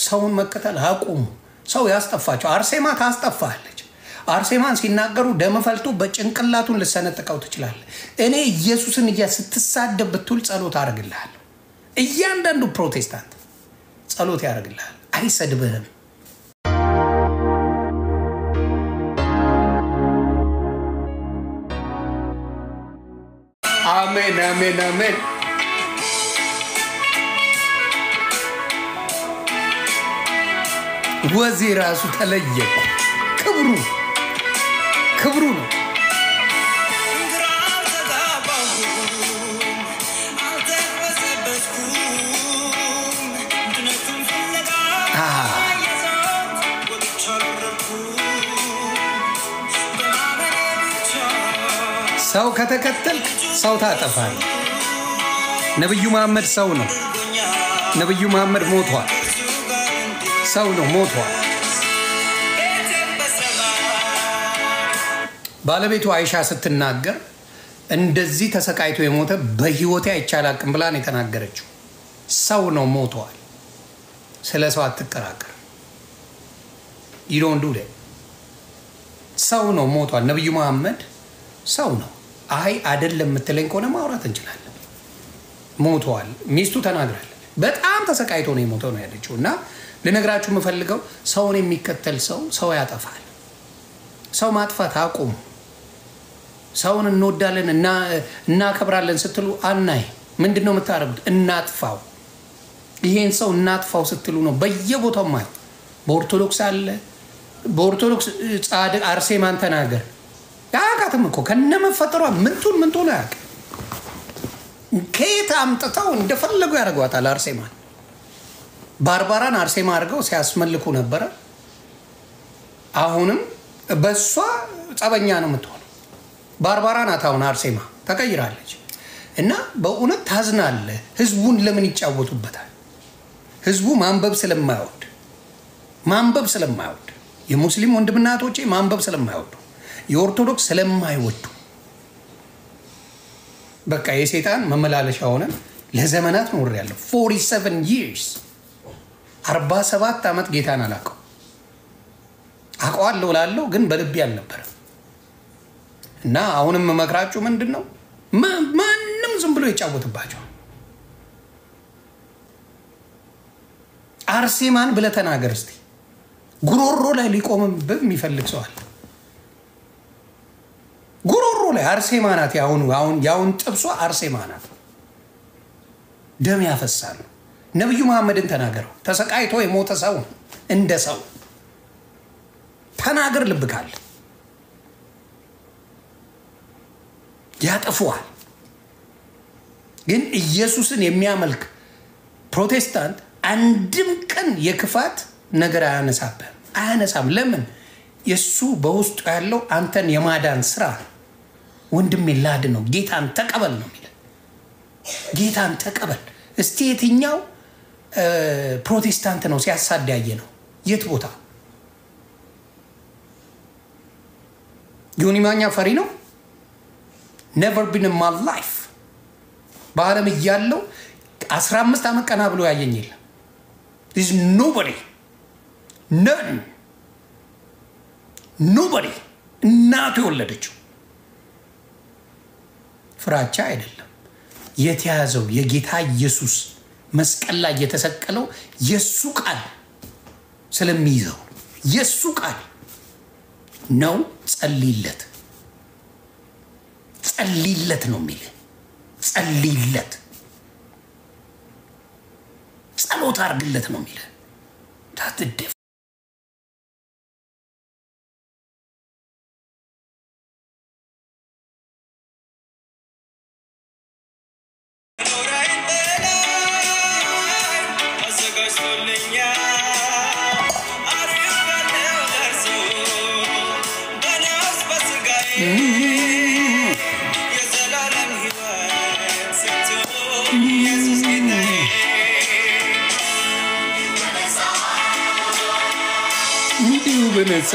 ሰውን መከተል አቁሙ። ሰው ያስጠፋቸው። አርሴማ ታስጠፋለች። አርሴማን ሲናገሩ ደም ፈልቶ በጭንቅላቱን ልሰነጥቀው ትችላለህ። እኔ ኢየሱስን እያ ስትሳደብ ብትውል ጸሎት አደርግልሃለሁ። እያንዳንዱ ፕሮቴስታንት ጸሎት ያደርግልሃል፣ አይሰድብህም። አሜን አሜን አሜን። ወዜ ራሱ ተለየ። ክብሩ ክብሩ ነው። ግራ አልተጋባሁም፣ አልተቅበዘበዝኩም። ድነትን ፍለጋ የዞርኩ ወጥቼ አልወረድኩም። በማመኔ ብቻ ሰው ከተከተልክ ሰው ታጠፋለህ። ነብዩ መሐመድ ሰው ነው። ነብዩ መሐመድ ሞቷል። ከእርሱ ጋር እንድሆን ሰው ነው፣ ሞቷል። ቤቴን በሰማይ ባለቤቱ አይሻ ስትናገር እንደዚህ ተሰቃይቶ የሞተ በህይወቴ አይቼ አላቅም ብላ ነው የተናገረችው። ሰው ነው፣ ሞቷል። ስለ ሰው አትከራከር። You don't do that። ሰው ነው፣ ሞቷል። ነብዩ መሐመድ ሰው ነው። አይ አይደለም የምትለኝ ከሆነ ማውራት እንችላለን። ሞቷል። ሚስቱ ተናግራለች። በጣም ተሰቃይቶ ነው የሞተው ነው ያለችው። እና ልነግራችሁ የምፈልገው ሰውን የሚከተል ሰው ሰው ያጠፋል። ሰው ማጥፋት አቁሙ። ሰውን እንወዳለን እና እናከብራለን ስትሉ አናይ። ምንድን ነው የምታደርጉት? እናጥፋው፣ ይሄን ሰው እናጥፋው ስትሉ ነው በየቦታው ማለት በኦርቶዶክስ አለ። በኦርቶዶክስ ጻድቅ አርሴማን ተናገር አያውቃትም እኮ ከነመፈጠሯ ምንቱን ምንቱን አያውቅም። ከየት አምጥተው እንደፈለጉ ያደርጓታል። አርሴማን ባርባራን አርሴማ አድርገው ሲያስመልኩ ነበረ። አሁንም በእሷ ጸበኛ ነው የምትሆነው። ባርባራ ናት አሁን አርሴማ ተቀይራለች። እና በእውነት ታዝናለ። ህዝቡን ለምን ይጫወቱበታል? ህዝቡ ማንበብ ስለማይወድ፣ ማንበብ ስለማይወድ፣ የሙስሊም ወንድምና እህቶቼ ማንበብ ስለማይወዱ፣ የኦርቶዶክስ ስለማይወዱ በቃ የሴጣን መመላለሻ ሆነን ለዘመናት ኖሬያለሁ። 47 years፣ 47 ዓመት ጌታን አላውቀው። አውቀዋለሁ እላለሁ ግን በልቤ አልነበረም። እና አሁንም መክራችሁ ምንድን ነው? ማንም ዝም ብሎ ይጫወትባቸዋል። አርሴማን ብለህ ተናገር እስቲ። ጉሮሮ ላይ ሊቆምብህ የሚፈልግ ሰው አለ። ጉሮሮ ላይ አርሴማ ናት። የአሁኑ አሁን የአሁን ጥብሷ አርሴማ ናት። ደም ያፈሳሉ። ነቢዩ መሐመድን ተናገረው። ተሰቃይቶ የሞተ ሰው ነው። እንደ ሰው ተናገር። ልብ ካለ ያጠፉሃል። ግን ኢየሱስን የሚያመልክ ፕሮቴስታንት አንድም ቀን የክፋት ነገር አያነሳብህም፣ አያነሳም። ለምን? የእሱ በውስጡ ያለው አንተን የማዳን ስራ ነው። ወንድሜ ላድ ነው፣ ጌታን ተቀበል ነው የሚለው። ጌታን ተቀበል። እስቲ የትኛው ፕሮቴስታንት ነው ሲያሳድ ያየ ነው? የት ቦታ? ዮኒ ማኛ ፈሪ ነው? Never been in my life፣ በዓለም እያለው 15 ዓመት ቀና ብሎ ያየኝ የለም። There's nobody, none, nobody። እናቱ የወለደችው ፍራቻ አይደለም የተያዘው፣ የጌታ ኢየሱስ መስቀል ላይ የተሰቀለው የእሱ ቃል ስለሚይዘው የእሱ ቃል ነው። ጸልይለት፣ ጸልይለት ነው የሚል። ጸልይለት፣ ጸሎት አድርግለት ነው የሚል። ታትደፍ መኖሪያዬን በላይ አዘጋጅቶልኛል። አርፌያለሁ ደርሶ በነፍስ በሥጋዬ የዘላለም ሕይወት ሰጥቶ ኢየሱስ ጌታዬ። እንዲሁ በነፃ፣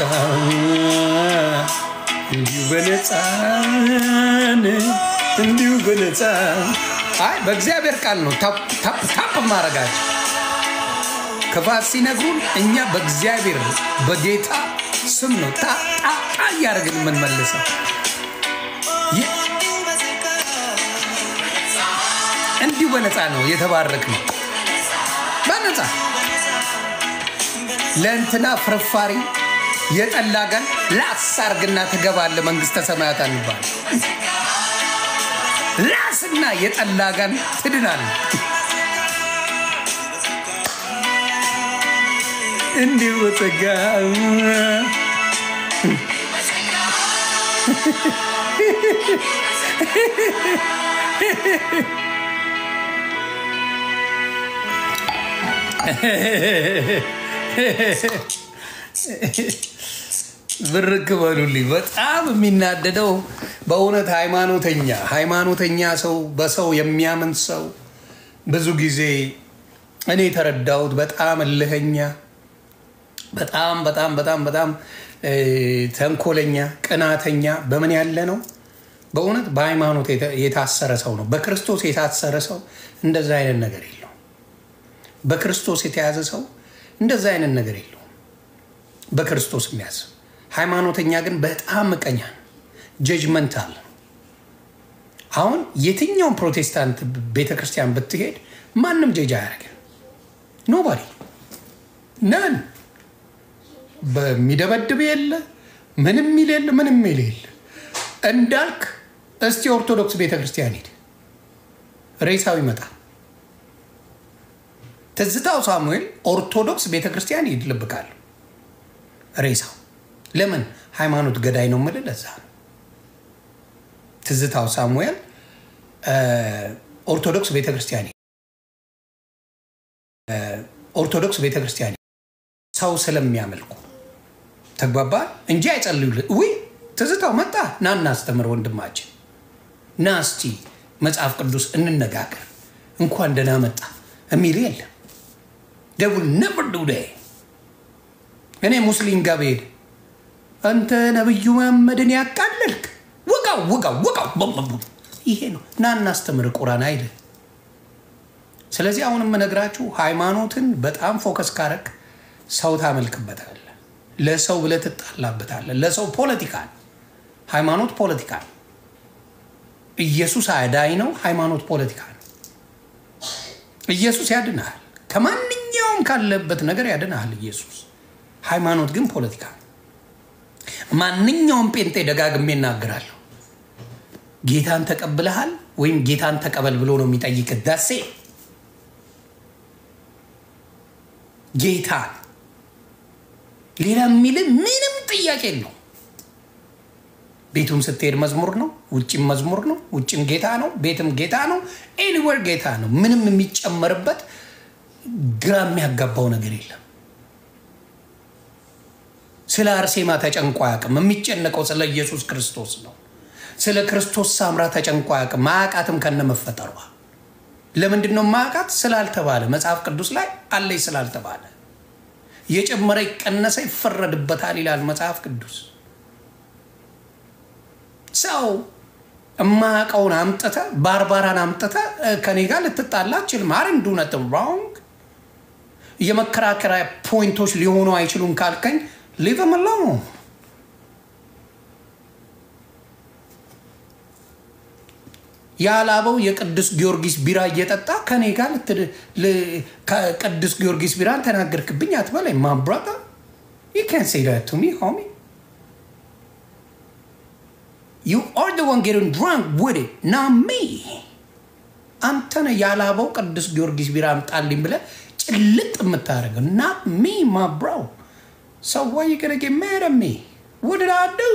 እንዲሁ በነፃ፣ እንዲሁ በነፃ። አይ በእግዚአብሔር ቃል ነው tap tap ማድረጋቸው። ክፋት ሲነግሩን እኛ በእግዚአብሔር በጌታ ስም ነው ጣ ጣ ጣ እያደረግን የምንመልሰው። እንዲሁ በነፃ ነው የተባረክነው። በነፃ ለእንትና ፍርፋሪ የጠላ ጋር ላስ አርግና ትገባለህ መንግስተ ሰማያት አንባል። ላስና የጠላ ጋር ትድናለህ። እንዲሁ በጸጋ። ብርክ በሉልኝ። በጣም የሚናደደው በእውነት ሃይማኖተኛ ሰው፣ በሰው የሚያምን ሰው፣ ብዙ ጊዜ እኔ የተረዳሁት በጣም እልኸኛ፣ በጣም በጣም በጣም በጣም ተንኮለኛ፣ ቅናተኛ በምን ያለ ነው? በእውነት በሃይማኖት የታሰረ ሰው ነው። በክርስቶስ የታሰረ ሰው እንደዛ አይነት ነገር የለውም። በክርስቶስ የተያዘ ሰው እንደዛ አይነት ነገር የለውም። በክርስቶስ የሚያስብ ሃይማኖተኛ ግን በጣም ምቀኛ ነው፣ judgmental ነው። አሁን የትኛውም ፕሮቴስታንት ቤተክርስቲያን ብትሄድ ማንም judge አያደርግም። Nobody, none። በሚደበድብ የለ፣ ምንም ሚል የለ፣ ምንም ሚል የለ። እንዳልክ እስቲ ኦርቶዶክስ ቤተክርስቲያን ሂድ፣ ሬሳው ይመጣል። ትዝታው ሳሙኤል ኦርቶዶክስ ቤተክርስቲያን ሂድ፣ ልብቃለሁ ሬሳው። ለምን ሃይማኖት ገዳይ ነው የምልህ ለዛ ነው። ትዝታው ሳሙኤል ኦርቶዶክስ ቤተክርስቲያን ሰው ስለሚያመልኩ ተግባባ እንጂ አይጸልዩልህ። ውይ ትዝታው መጣ፣ ና እናስተምር ወንድማችን፣ ና እስቲ መጽሐፍ ቅዱስ እንነጋገር፣ እንኳን ደህና መጣ የሚል የለም። They will never do that። እኔ ሙስሊም ጋር ብሄድ አንተ ነብዩ መሐመድን ያቃለልክ ውጋው ውጋው ውጋው ቦም ቦም ቦም። ይሄ ነው፣ ና እናስተምር ቁራን አይልህ። ስለዚህ አሁን የምነግራችሁ ሃይማኖትን በጣም focus ካረክ ሰው ታመልክበታለህ። ለሰው ብለህ ትጣላበታለህ። ለሰው ፖለቲካ ነው። ሃይማኖት ፖለቲካ ነው። ኢየሱስ አዳኝ ነው። ሃይማኖት ፖለቲካ ነው። ኢየሱስ ያድንሃል። ከማንኛውም ካለበት ነገር ያድንሃል ኢየሱስ። ሃይማኖት ግን ፖለቲካ ነው። ማንኛውም ጴንጤ፣ ደጋግሜ እናገራለሁ፣ ጌታን ተቀብለሃል ወይም ጌታን ተቀበል ብሎ ነው የሚጠይቅ። That's it። ጌታን ሌላ የሚል ምንም ጥያቄ የለው። ቤቱም ስትሄድ መዝሙር ነው፣ ውጭም መዝሙር ነው፣ ውጭም ጌታ ነው፣ ቤትም ጌታ ነው፣ anywhere ጌታ ነው። ምንም የሚጨመርበት ግራ የሚያጋባው ነገር የለም። ስለ አርሴማ ተጨንቆ አያውቅም። የሚጨነቀው ስለ ኢየሱስ ክርስቶስ ነው። ስለ ክርስቶስ ሳምራ ተጨንቆ አያውቅም። ማያውቃትም ከነመፈጠሯ። ለምንድን ነው ማያውቃት? ስላልተባለ፣ መጽሐፍ ቅዱስ ላይ አለች ስላልተባለ። የጨመረ የቀነሰ ይፈረድበታል ይላል መጽሐፍ ቅዱስ። ሰው እማያውቀውን አምጥተ፣ ባርባራን አምጥተ ከኔ ጋር ልትጣላ አትችልም። I didn't do nothing wrong። የመከራከሪያ point ኦች ሊሆኑ አይችሉም ካልከኝ leave them alone። ያላበው የቅዱስ ጊዮርጊስ ቢራ እየጠጣ ከኔ ጋር ቅዱስ ጊዮርጊስ ቢራን ተናገርክብኝ አትበለኝ። My brother, you can't say that to me, homie. You are the one getting drunk with it, not me። አንተ ነህ ያላበው ቅዱስ ጊዮርጊስ ቢራ አምጣልኝ ብለህ ጭልጥ የምታደርገው፣ not me, my bro. So why you gonna get mad at me? What did I do?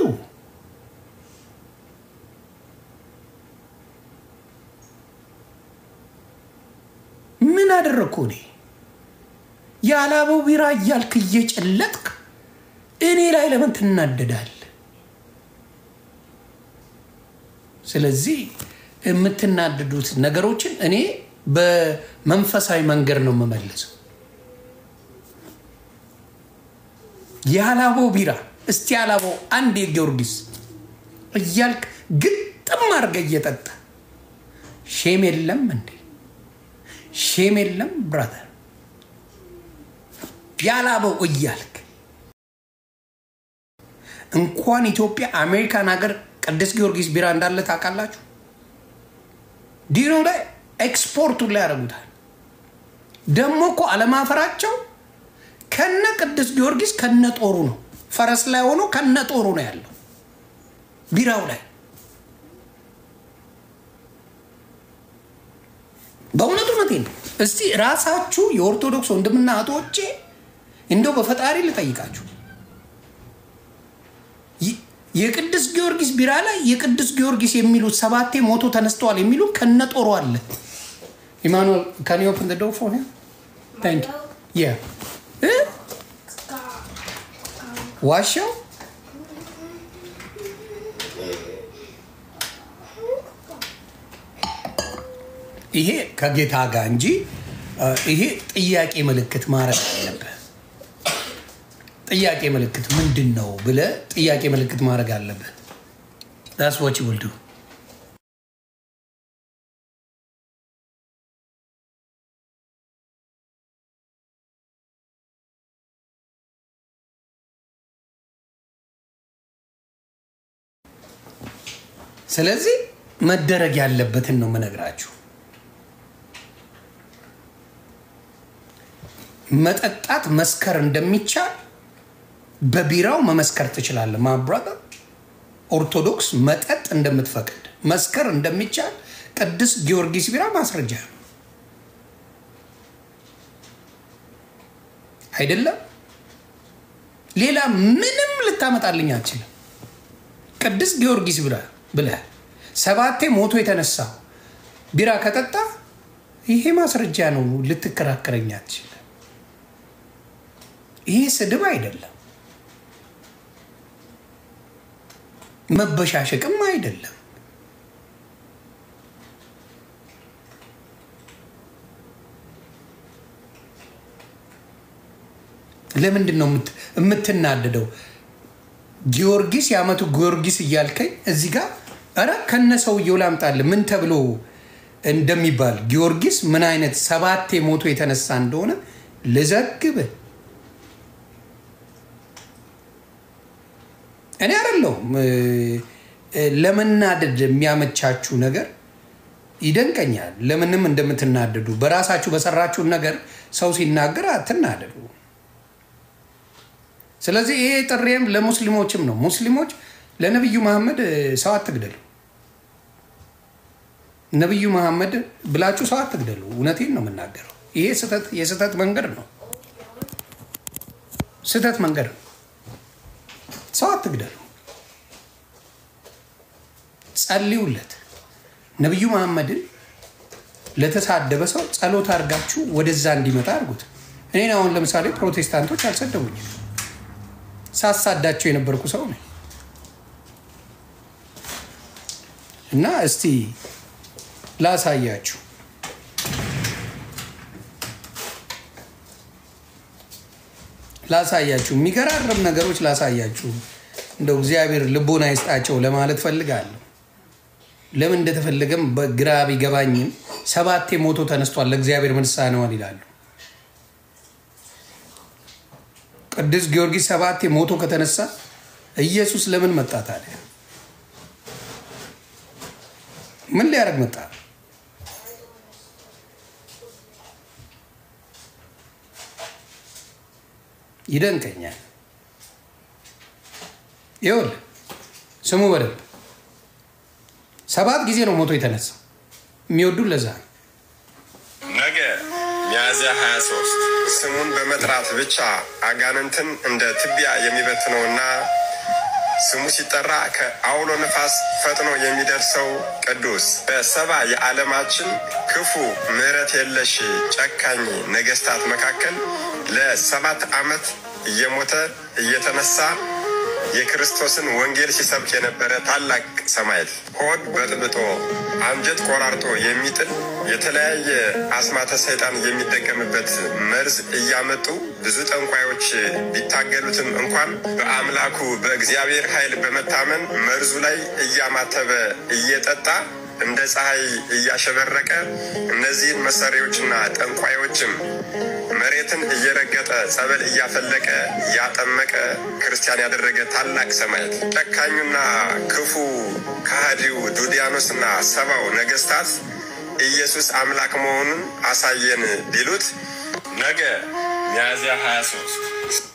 ምን አደረግኩ እኔ? ያላበው ቢራ እያልክ እየጨለጥክ እኔ ላይ ለምን ትናደዳለህ? ስለዚህ የምትናደዱት ነገሮችን እኔ በመንፈሳዊ መንገድ ነው የምመልሰው። ያላበው ቢራ እስቲ ያላበው አንድ የጊዮርጊስ እያልክ ግጥም አድርገህ እየጠጣ shame የለም እንዴ? Shame የለም brother? ያላበው እያልክ እንኳን ኢትዮጵያ አሜሪካን ሀገር ቅዱስ ጊዮርጊስ ቢራ እንዳለ ታውቃላችሁ? ዲኖ ላይ ኤክስፖርቱን ላይ ያደርጉታል። ደግሞ እኮ አለማፈራቸው ከነ ቅዱስ ጊዮርጊስ ከነ ጦሩ ነው፣ ፈረስ ላይ ሆኖ ከነ ጦሩ ነው ያለው ቢራው ላይ። በእውነቱ እውነቴን ነው። እስቲ ራሳችሁ የኦርቶዶክስ ወንድምና እህቶቼ እንደው በፈጣሪ ልጠይቃችሁ፣ የቅዱስ ጊዮርጊስ ቢራ ላይ የቅዱስ ጊዮርጊስ የሚሉት ሰባቴ ሞቶ ተነስተዋል የሚሉ ከነጦሩ አለ። ኢማኑኤል, can you open the door for him? Thank you. Yeah. ዋሻው ይሄ ከጌታ ጋር እንጂ ይሄ ጥያቄ ምልክት ማድረግ አለብህ። ጥያቄ ምልክት ምንድን ነው ብለህ ጥያቄ ምልክት ማድረግ አለብህ። That's what you will do. ስለዚህ መደረግ ያለበትን ነው የምነግራችሁ። መጠጣት መስከር እንደሚቻል በቢራው መመስከር ትችላለህ። My brother፣ ኦርቶዶክስ መጠጥ እንደምትፈቅድ፣ መስከር እንደሚቻል ቅዱስ ጊዮርጊስ ቢራ ማስረጃ ነው አይደለም? ሌላ ምንም ልታመጣልኝ አትችልም። ቅዱስ ጊዮርጊስ ቢራ ብለህ ሰባቴ ሞቶ የተነሳው ቢራ ከጠጣ ይሄ ማስረጃ ነው። ልትከራከረኝ አትችልም። ይሄ ስድብ አይደለም፣ መበሻሸቅም አይደለም። ለምንድን ነው የምትናደደው? ጊዮርጊስ የዓመቱ ጊዮርጊስ እያልከኝ እዚህ ጋር ኧረ ከነ ሰውየው ላምጣልህ ምን ተብሎ እንደሚባል፣ ጊዮርጊስ ምን አይነት ሰባቴ ሞቶ የተነሳ እንደሆነ ልዘግብህ። እኔ አይደለሁም ለመናደድ የሚያመቻችሁ ነገር ይደንቀኛል። ለምንም እንደምትናደዱ በራሳችሁ በሰራችሁ ነገር ሰው ሲናገር አትናደዱ። ስለዚህ ይሄ ጥሪም ለሙስሊሞችም ነው። ሙስሊሞች ለነቢዩ መሐመድ ሰው አትግደሉ። ነቢዩ መሐመድ ብላችሁ ሰው አትግደሉ። እውነቴን ነው የምናገረው። ይሄ የስህተት መንገድ ነው። ስህተት መንገድ ነው። ሰው አትግደሉ። ጸልዩለት። ነቢዩ መሐመድን ለተሳደበ ሰው ጸሎት አድርጋችሁ ወደዛ እንዲመጣ አድርጉት። እኔን አሁን ለምሳሌ ፕሮቴስታንቶች አልሰደቡኝም። ሳሳዳቸው የነበርኩ ሰው ነኝ። እና እስቲ ላሳያችሁ። ላሳያችሁ፣ የሚገራርም ነገሮች ላሳያችሁ። እንደው እግዚአብሔር ልቦና ይስጣቸው ለማለት ፈልጋለሁ። ለምን እንደተፈለገም በግራ ቢገባኝም ሰባቴ ሞቶ ተነስቷል፣ ለእግዚአብሔር ምን ይሳነዋል ይላሉ። ቅዱስ ጊዮርጊስ ሰባቴ ሞቶ ከተነሳ ኢየሱስ ለምን መጣ ታዲያ? ምን ሊያደርግ መጣ? ይደንቀኛል። ይኸውልህ ስሙ በደንብ፣ 7 ጊዜ ነው ሞቶ የተነሳ። የሚወዱ ለዛ ነው። ነገ ሚያዝያ 23 ስሙን በመጥራት ብቻ አጋንንትን እንደ ትቢያ የሚበትነውና ስሙ ሲጠራ ከአውሎ ነፋስ ፈጥኖ የሚደርሰው ቅዱስ፣ በ70 የዓለማችን ክፉ ምሕረት የለሽ ጨካኝ ነገስታት መካከል ለ7 ዓመት እየሞተ እየተነሳ የክርስቶስን ወንጌል ሲሰብክ የነበረ ታላቅ ሰማዕት፣ ሆድ በጥብጦ አንጀት ቆራርጦ የሚጥል የተለያየ አስማተ ሰይጣን የሚደገምበት መርዝ እያመጡ ብዙ ጠንቋዮች ቢታገሉትም እንኳን በአምላኩ በእግዚአብሔር ኃይል በመታመን መርዙ ላይ እያማተበ እየጠጣ እንደ ፀሐይ እያሸበረቀ እነዚህን መሰሪዎችና ጠንቋዮችም መሬትን እየረገጠ ጸበል እያፈለቀ ያጠመቀ ክርስቲያን ያደረገ ታላቅ ሰማዕት፣ ጨካኙና ክፉ ከሃዲው ዱዲያኖስና 70ው ነገስታት ኢየሱስ አምላክ መሆኑን አሳየን ቢሉት፣ ነገ ሚያዝያ 23።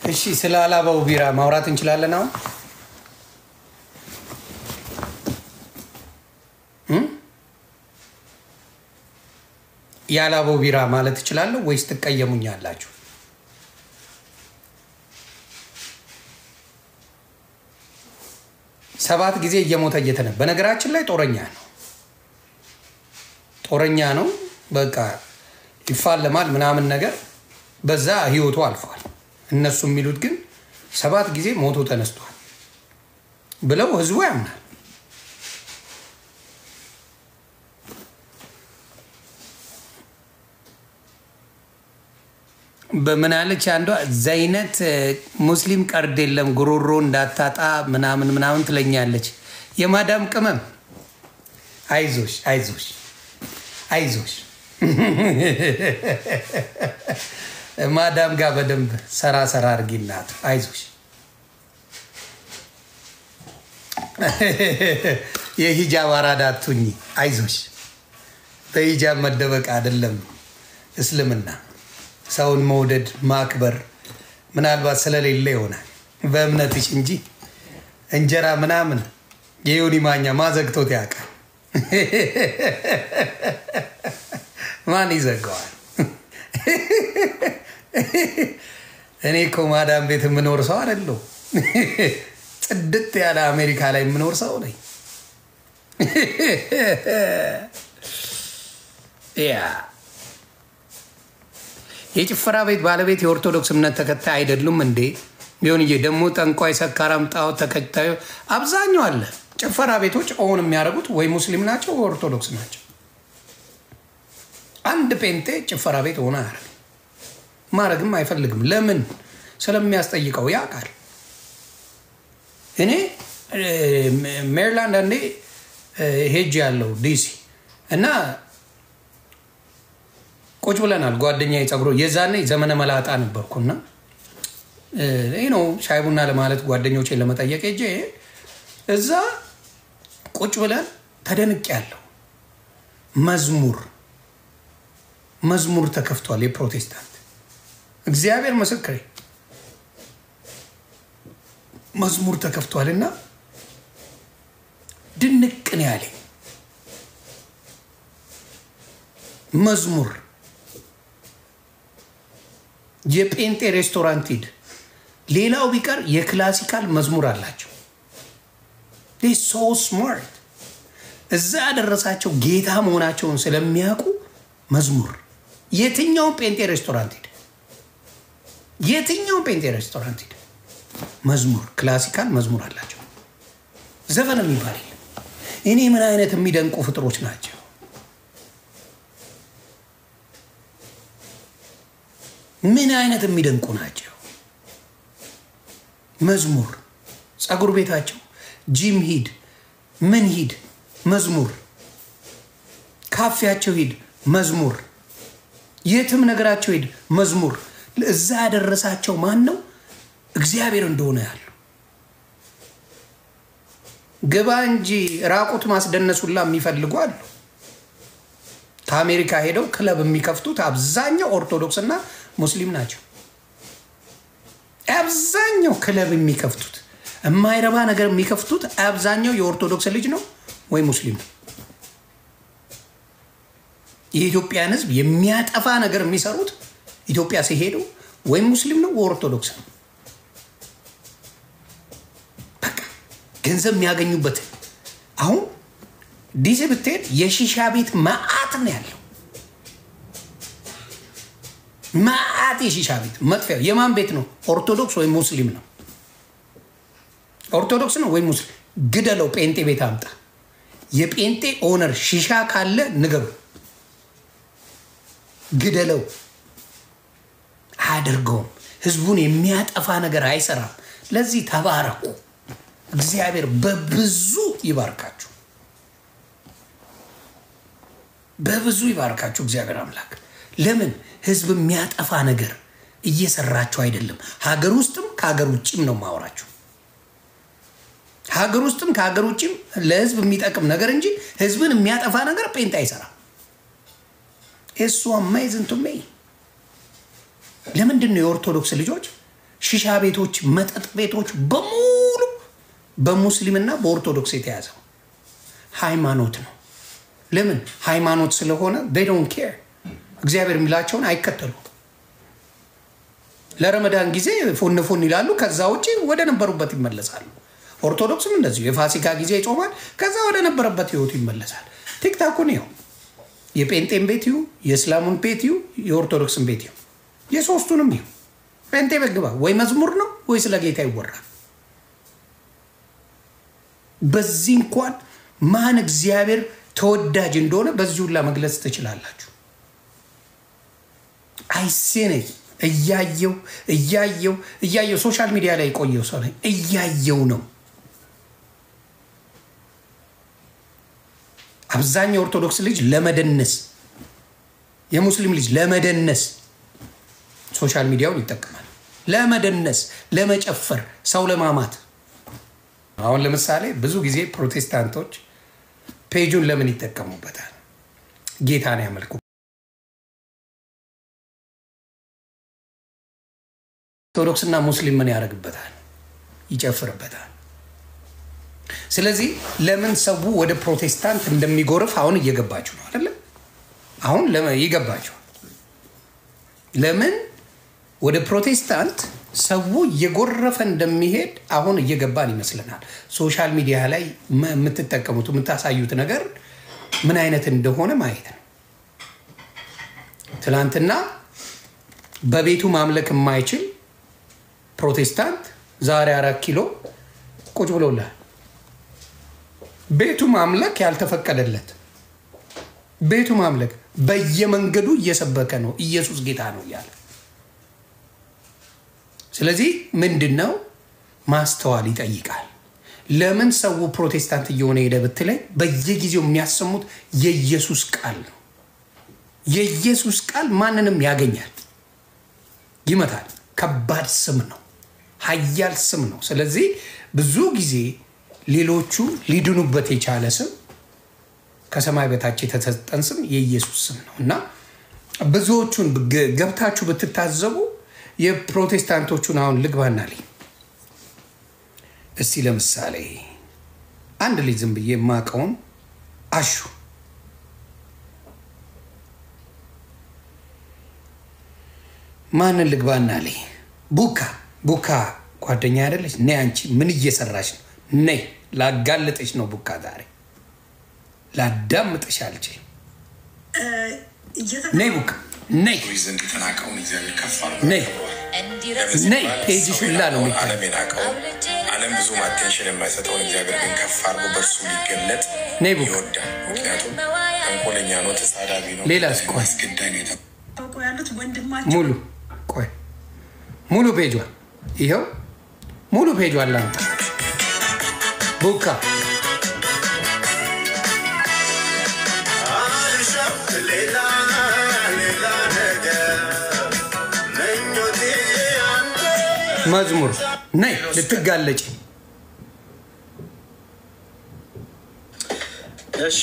እሺ፣ ስለ አላባው ቢራ ማውራት እንችላለን አሁን? የአላባው ቢራ ማለት እችላለሁ ወይስ ትቀየሙኛላችሁ? 7 ጊዜ እየሞተ እየተነ በነገራችን ላይ ጦረኛ ነው፣ ጦረኛ ነው። በቃ ይፋለማል ምናምን ነገር፣ በዛ ህይወቱ አልፏል። እነሱ የሚሉት ግን 7 ጊዜ ሞቶ ተነስቷል ብለው ህዝቡ ያምናል። በምን አለች አንዷ ዘይነት፣ ሙስሊም ቀርድ የለም ጉሮሮ እንዳታጣ ምናምን ምናምን ትለኛለች። የማዳም ቅመም አይዞሽ አይዞሽ አይዞሽ፣ ማዳም ጋር በደንብ ሰራ ሰራ አድርጊላት፣ አይዞሽ። የሂጃብ አራዳ አትሁኚ፣ አይዞሽ። በሂጃብ መደበቅ አይደለም እስልምና። ሰውን መውደድ ማክበር ምናልባት ስለሌለ ይሆናል በእምነትሽ እንጂ እንጀራ ምናምን የዮኒ ማኛ ማዘግቶት ያውቃል። ማን ይዘጋዋል? እኔ እኮ ማዳም ቤት የምኖር ሰው አይደለሁ። ጽድት ያለ አሜሪካ ላይ የምኖር ሰው ነኝ። ያ የጭፈራ ቤት ባለቤት የኦርቶዶክስ እምነት ተከታይ አይደሉም እንዴ? ቢሆንዬ ደግሞ ጠንቋይ፣ ሰካራም፣ ጣዖት ተከታዩ አብዛኛው አለ። ጭፈራ ቤቶች own የሚያደርጉት ወይ ሙስሊም ናቸው ወይ ኦርቶዶክስ ናቸው። አንድ ጴንጤ ጭፈራ ቤት own አያደርግም፣ ማድረግም አይፈልግም። ለምን? ስለሚያስጠይቀው ያውቃል። እኔ ሜሪላንድ አንዴ ሄጅ ያለው ዲሲ እና ቁጭ ብለናል። ጓደኛ የጸጉሮ የዛኔ ዘመነ መላጣ ነበርኩና ይህ ነው ሻይ ቡና ለማለት ጓደኞቼን ለመጠየቅ ሄጄ እዛ ቁጭ ብለን ተደንቅ ያለው መዝሙር ተከፍቷል። የፕሮቴስታንት፣ እግዚአብሔር ምስክሬ፣ መዝሙር ተከፍቷል እና ድንቅ ነው ያለኝ። መዝሙር የጴንጤ ሬስቶራንት ሂድ፣ ሌላው ቢቀር የ classical መዝሙር አላቸው። So smart። እዛ ያደረሳቸው ጌታ መሆናቸውን ስለሚያውቁ መዝሙር። የትኛውን ጴንጤ ሬስቶራንት ሂድ፣ የትኛውን ጴንጤ ሬስቶራንት ሂድ፣ መዝሙር classical መዝሙር አላቸው። ዘፈን የሚባል የለም። እኔ ምን አይነት የሚደንቁ ፍጥሮች ናቸው? ምን አይነት የሚደንቁ ናቸው? መዝሙር ፀጉር ቤታቸው፣ ጂም ሂድ፣ ምን ሂድ፣ መዝሙር፣ ካፌያቸው ሂድ፣ መዝሙር፣ የትም ነገራቸው ሂድ፣ መዝሙር። እዛ ያደረሳቸው ማን ነው? እግዚአብሔር እንደሆነ ያሉ ግባ እንጂ ራቁት ማስደነሱላ የሚፈልጉ አሉ። ከአሜሪካ ሄደው ክለብ የሚከፍቱት አብዛኛው ኦርቶዶክስ እና ሙስሊም ናቸው። አብዛኛው ክለብ የሚከፍቱት፣ የማይረባ ነገር የሚከፍቱት አብዛኛው የኦርቶዶክስ ልጅ ነው ወይ ሙስሊም ነው። የኢትዮጵያን ሕዝብ የሚያጠፋ ነገር የሚሰሩት ኢትዮጵያ ሲሄዱ ወይም ሙስሊም ነው ወይ ኦርቶዶክስ ነው። በቃ ገንዘብ የሚያገኙበት። አሁን ዲሲ ብትሄድ የሺሻ ቤት መዓት ነው ያለው። መዓት የሺሻ ቤት። መጥፊያው የማን ቤት ነው? ኦርቶዶክስ ወይም ሙስሊም ነው። ኦርቶዶክስ ነው ወይም ሙስሊም። ግደለው፣ ጴንጤ ቤት አምጣ። የጴንጤ owner ሺሻ ካለ ንገሩ፣ ግደለው። አያደርገውም። ህዝቡን የሚያጠፋ ነገር አይሰራም። ለዚህ ተባረኩ። እግዚአብሔር በብዙ ይባርካችሁ። በብዙ ይባርካችሁ እግዚአብሔር አምላክ። ለምን ህዝብ የሚያጠፋ ነገር እየሰራችሁ አይደለም። ሀገር ውስጥም ከሀገር ውጭም ነው ማወራችሁ። ሀገር ውስጥም ከሀገር ውጭም ለህዝብ የሚጠቅም ነገር እንጂ ህዝብን የሚያጠፋ ነገር ጴንጤ አይሰራም። እሱ amazing to me። ለምንድን ነው የኦርቶዶክስ ልጆች ሺሻ ቤቶች፣ መጠጥ ቤቶች በሙሉ በሙስሊምና በኦርቶዶክስ የተያዘው? ሃይማኖት ነው። ለምን ሃይማኖት ስለሆነ they don't care። እግዚአብሔር የሚላቸውን አይከተሉም። ለረመዳን ጊዜ ፎን ፎን ይላሉ። ከዛ ውጭ ወደ ነበሩበት ይመለሳሉ። ኦርቶዶክስም እንደዚሁ የፋሲካ ጊዜ ይጾማል። ከዛ ወደ ነበረበት ህይወቱ ይመለሳል። ቲክታኩን ይኸው የጴንጤን ቤት ይሁ፣ የእስላሙን ቤት ይሁ፣ የኦርቶዶክስን ቤት ይሁ፣ የሶስቱንም ይሁ። ጴንጤ ቤት ግባ፣ ወይ መዝሙር ነው ወይ ስለ ጌታ ይወራል። በዚህ እንኳን ማን እግዚአብሔር ተወዳጅ እንደሆነ በዚህ ሁላ መግለጽ ትችላላችሁ። አይሴ ነኝ እያየው እያየው እያየው social media ላይ የቆየው ሰው ነኝ፣ እያየው ነው። አብዛኛው ኦርቶዶክስ ልጅ ለመደነስ፣ የሙስሊም ልጅ ለመደነስ social media ውን ይጠቀማል። ለመደነስ፣ ለመጨፈር፣ ሰው ለማማት። አሁን ለምሳሌ ብዙ ጊዜ ፕሮቴስታንቶች page ኡን ለምን ይጠቀሙበታል? ጌታን ያመልኩ። ኦርቶዶክስና ሙስሊም ምን ያደርግበታል? ይጨፍርበታል። ስለዚህ ለምን ሰው ወደ ፕሮቴስታንት እንደሚጎርፍ አሁን እየገባችሁ ነው አይደለ? አሁን ይገባችኋል። ለምን ወደ ፕሮቴስታንት ሰው እየጎረፈ እንደሚሄድ አሁን እየገባን ይመስለናል። Social media ላይ የምትጠቀሙት የምታሳዩት ነገር ምን አይነት እንደሆነ ማየት ነው። ትናንትና በቤቱ ማምለክ የማይችል ፕሮቴስታንት ዛሬ 4 ኪሎ ቁጭ ብሎልሃል። ቤቱ ማምለክ ያልተፈቀደለት ቤቱ ማምለክ በየመንገዱ እየሰበከ ነው፣ ኢየሱስ ጌታ ነው እያለ። ስለዚህ ምንድን ነው ማስተዋል ይጠይቃል። ለምን ሰው ፕሮቴስታንት እየሆነ ሄደ ብትለኝ፣ በየጊዜው የሚያሰሙት የኢየሱስ ቃል ነው። የኢየሱስ ቃል ማንንም ያገኛል፣ ይመታል። ከባድ ስም ነው፣ ኃያል ስም ነው። ስለዚህ ብዙ ጊዜ ሌሎቹ ሊድኑበት የቻለ ስም፣ ከሰማይ በታች የተሰጠን ስም የኢየሱስ ስም ነው እና ብዙዎቹን ገብታችሁ ብትታዘቡ የፕሮቴስታንቶቹን አሁን ልግባና ልኝ እስቲ ለምሳሌ አንድ ልጅ ዝም ብዬ የማውቀውን አሹ ማንን ልግባና ልኝ? ቡካ፣ ቡካ ጓደኛ አይደለች? ነይ አንቺ ምን እየሰራች ነው? ነይ ላጋልጥሽ ነው ቡካ፣ ዛሬ ላዳምጥሽ አልችልም። ነይ ቡካ ነይ። ዘንድ የተናቀውን እግዚአብሔር ከፍ አድርጎ ነይ። ነይ፣ page ሽ ሁላ ነው የሚታየው። ዓለም የናቀውን፣ ዓለም ብዙም attention የማይሰጠውን እግዚአብሔር ግን ከፍ አድርጎ በእርሱ ሊገለጥ ነይ ቡካ። ይወዳል። ምክንያቱም ተንኮለኛ ነው፣ ተሳዳቢ ነው፣ ሌላስ? ቆይ። አስገዳይ ነው የተባለው ያሉት ወንድማቸው ሙሉ ቆይ፣ ሙሉ ፔጇ ይኸው፣ ሙሉ ፔጇ ላምጣ። ቡካ ሌላ ሌላ ነገር ምኞቴ አንተ መዝሙር ነይ ልትጋለጭ። እሺ፣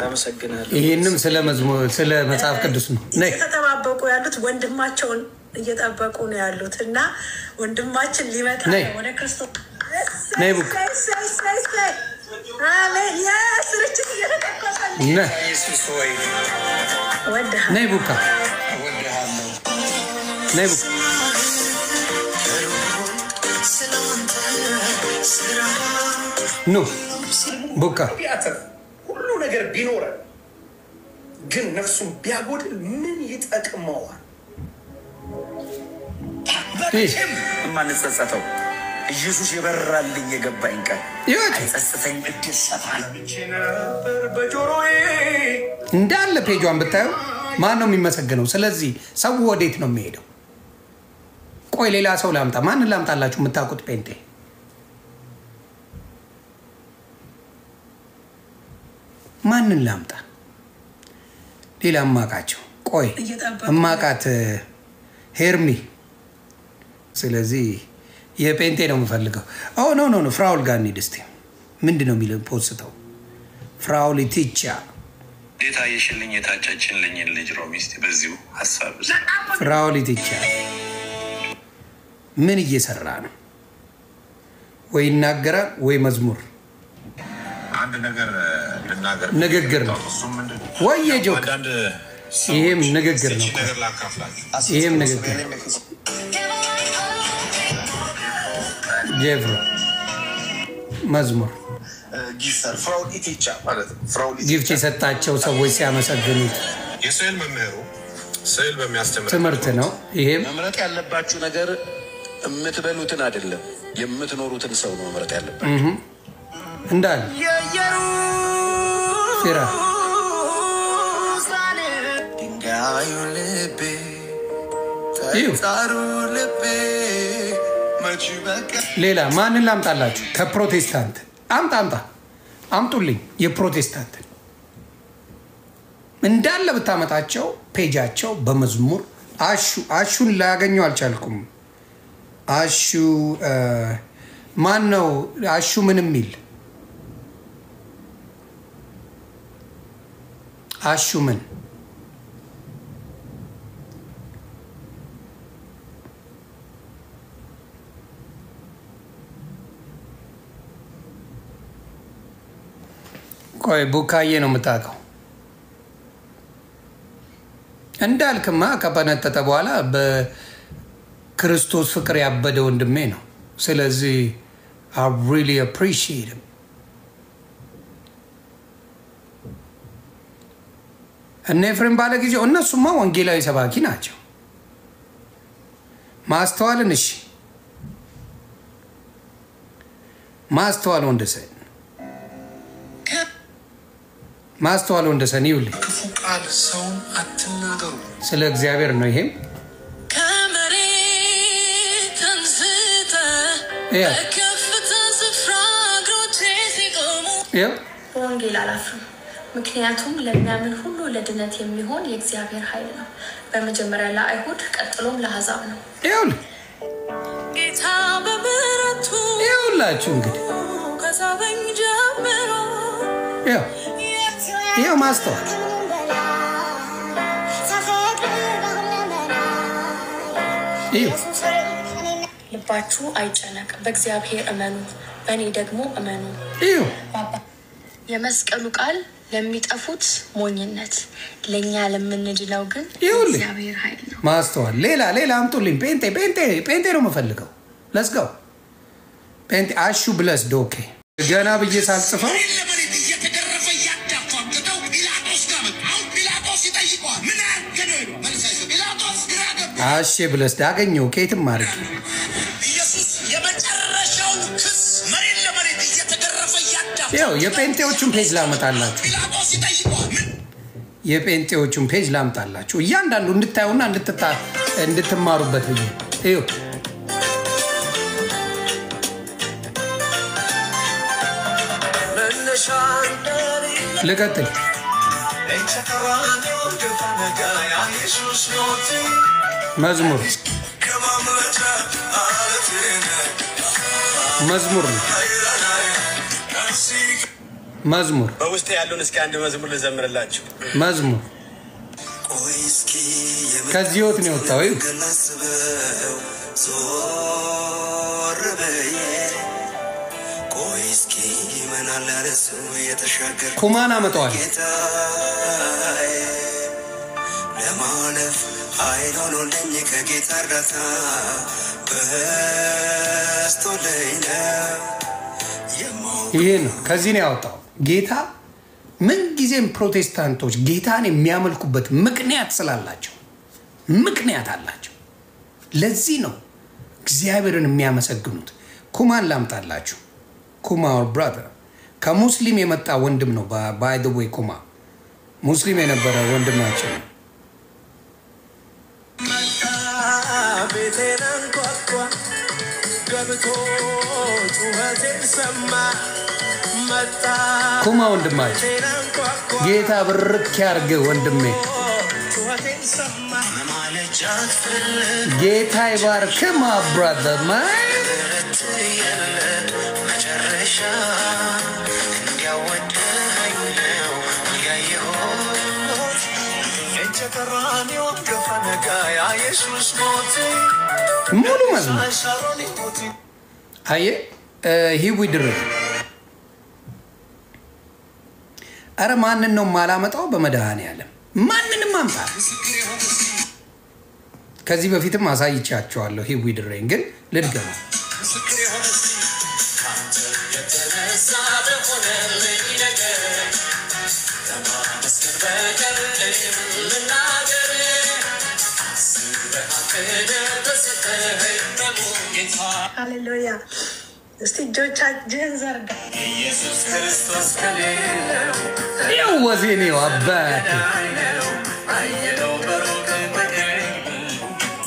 አመሰግናለሁ። ይህንም ስለ መዝሙር ስለ መጽሐፍ ቅዱስ ነው። ነይ። እየተጠባበቁ ያሉት ወንድማቸውን እየጠበቁ ነው ያሉት እና ወንድማችን ሊመጣ ነይ። ነው ወደ ክርስቶስ። ነይ ቡካ። እሰይ፣ እሰይ፣ እሰይ። አሜን። Yes፣ ርችት እየተተኮሰ ነው። ነይ። ኢየሱስ ሆይ እወድሃለሁ። ነይ ቡካ። እወድሃለሁ። ነይ ቡካ። ኑ ቡካ። ቢያተርፍ ሁሉ ነገር ቢኖረን ግን ነፍሱን ቢያጎድል ምን ይጠቅመዋል? ይህ የማንጸጸተው ኢየሱስ የበራልኝ የገባኝ ቀን ይኸው አይጸጽተኝም፣ እደሰታለሁ። ነበር በጆሮዬ እንዳለ page ኧን ብታዩ ማን ነው የሚመሰገነው? ስለዚህ ሰው ወዴት ነው የሚሄደው? ቆይ ሌላ ሰው ላምጣ። ማንን ላምጣላችሁ? የምታውቁት ጴንጤ ማንን ላምጣ? ሌላ እማቃቸው ቆይ እማቃት ሄርሚ። ስለዚህ የጴንጤ ነው የምፈልገው። No, no, no፣ ፍራውል ጋር እንሂድ እስኪ። ምንድን ነው የሚለው ፖስተው? ፍራውል ኢቲቻ። እንዴት አየሽልኝ የታጨችልኝን ልጅ ሮሚ? እስኪ በዚሁ ሀሳብ። ፍራውል ኢቲቻ ምን እየሰራ ነው? ወይ ይናገራል ወይ መዝሙር። አንድ ነገር ልናገር። ንግግር ነው። እሱም ምንድን ነው? ወይ የጆክ አንዳንድ ይሄም ንግግር ነው። ይህችን ነገር ላካፍላችሁ። ይሄም ንግግር ጄፍሮ መዝሙር። Gifter ፍራውል ኢቴቻ ማለት ነው። ፍራውል Gift የሰጣቸው ሰዎች ሲያመሰግኑት። የስዕል መምህሩ ስዕል በሚያስተምር ትምህርት ነው። ይሄም መምረጥ ያለባችሁ ነገር የምትበሉትን አይደለም፣ የምትኖሩትን ሰው ነው መምረጥ ያለባችሁ። እንዳለ ፊራ። ድንጋዩ ልቤ፣ ጠጣሩ ልቤ መች በቃ። ሌላ ማንን ላምጣላችሁ? ከፕሮቴስታንት አምጣ አምጣ አምጡልኝ። የፕሮቴስታንትን እንዳለ ብታመጣቸው page ኣቸው በመዝሙር። አሹ፣ አሹን ላያገኘው አልቻልኩም። አሹ ማን ነው? አሹ ምን የሚል፣ አሹ ምን? ቆይ ቡካዬ ነው የምታውቀው። እንዳልክማ ከበነጠጠ በኋላ በክርስቶስ ፍቅር ያበደ ወንድሜ ነው። ስለዚህ I really appreciate him። እነ ኤፍሬም ባለ ጊዜው እነሱማ ወንጌላዊ ሰባኪ ናቸው። ማስተዋልን፣ እሺ፣ ማስተዋል ወንደሰን፣ ማስተዋል ወንደሰን ይውልኝ። ክፉ ቃል ሰውን አትናገሩ። ስለ እግዚአብሔር ነው። ይሄም ከመሬት አንስተህ ያ በከፍታ ስፍራ እግሮቼ ሲቆሙ። ይኸው። በወንጌል አላፍርም፣ ምክንያቱም ለሚያምን ሁሉ ለድነት የሚሆን የእግዚአብሔር ኃይል ነው። በመጀመሪያ ለአይሁድ፣ ቀጥሎም ለአሕዛብ ነው። ይኸውልህ። ጌታ በምሕረቱ ይኸውላችሁ እንግዲህ። ከሳበኝ ጀምሮ። ይኸው ይኸው ማስተዋል። ይኸው። ልባችሁ አይጨነቅ፣ በእግዚአብሔር እመኑ፣ በእኔ ደግሞ እመኑ። ይኸው። የመስቀሉ ቃል ለሚጠፉት ሞኝነት፣ ለእኛ ለምንድነው ግን ይኸውልህ። የእግዚአብሔር ኃይል ነው። ማስተዋል። ሌላ ሌላ አምጡልኝ። ጴንጤ፣ ጴንጤ፣ ጴንጤ ነው የምፈልገው። Let's go ጴንጤ። አሹ ብለስ ዶኬ ገና ብዬ ሳልጽፈው። ለመሬት እየተገረፈ እያዳፉ አምጥተው ጲላጦስ ጋር መጡ። አሁን ጲላጦስ ይጠይቀዋል። ምን አድርገህ ነው ይለዋል። መልስ አይሰጥም። ጲላጦስ ግራ ገባ። አሼ ብለስ አገኘው ከየትም አድርጌ። ኢየሱስ የመጨረሻው ክስ መሬት ለመሬት እየተገረፈ እያዳፉ ይኸው የጴንጤዎቹን page ላመጣላችሁ። ጲላጦስ ይጠይቀዋል። ምን የጴንጤዎቹን page ላምጣላችሁ እያንዳንዱ እንድታዩና እንድትማሩበት ብዬ። ይኸው። መነሻ ልቀጥል። መዝሙር፣ መዝሙር ነው መዝሙር። በውስጥ ያለውን እስኪ አንድ መዝሙር ልዘምርላችሁ። መዝሙር ከዚህ ህይወት ነው የወጣው። ይኸው። ዞር ብዬ ቆይ እስኪ ምናለ ያለሰው የተሻገር ኩማን አመጣዋል። ጌታዬ ለማለፍ ኃይል ሆኖልኝ ከጌታ እርዳታ በስቶልኝ ነው። ይሄ ነው፣ ከዚህ ነው ያወጣው ጌታ። ምንጊዜም ፕሮቴስታንቶች ጌታን የሚያመልኩበት ምክንያት ስላላቸው፣ ምክንያት አላቸው። ለዚህ ነው እግዚአብሔርን የሚያመሰግኑት። ኩማን ላምጣላችሁ። ኩማ our brother ከሙስሊም የመጣ ወንድም ነው። By the way ኩማ ሙስሊም የነበረ ወንድማችን ነው። ቤቴን አንኳኳ፣ ገብቶ ጩኸቴን ሰማ፣ መጣ። ኩማ ወንድማችን ቤቴን አንኳኳ። ጌታ ብርክ ያርግ ወንድሜ። ጩኸቴን ሰማ። መማለጃ ትፈልግ ጌታ ይባርክ my brother man። ምሕረት የለ መጨረሻ እንዲያወደኸኝ ነው ያየሁት። እጀ ቀራንዮ ገፈነጋ ያ ኢየሱስ ሞት ሙሉ መዝሙር አየ ሂዊ ድርብ። አረ ማንን ነው የማላመጣው? በመድኃኔዓለም ማንንም አምጣ። ከዚህ በፊትም አሳይቻቸዋለሁ። ሂዊ ድሬን ግን ልድገመው። ምስክር የሆነ ካንተ የተነሳ በሆነልኝ ነገር ከማመስገን በቀር እኔ ምን ልናገር? አስበህ አቅደህ በሰጠኸኝ በሙሉ ጌታ። ሃሌሉያ። እስቲ እጆቻችህን ዘርጋ። ኢየሱስ ክርስቶስ ከሌለው ይኸው ወዜኔው አባቴ። ነው አየነው በሩቅ በቅርብ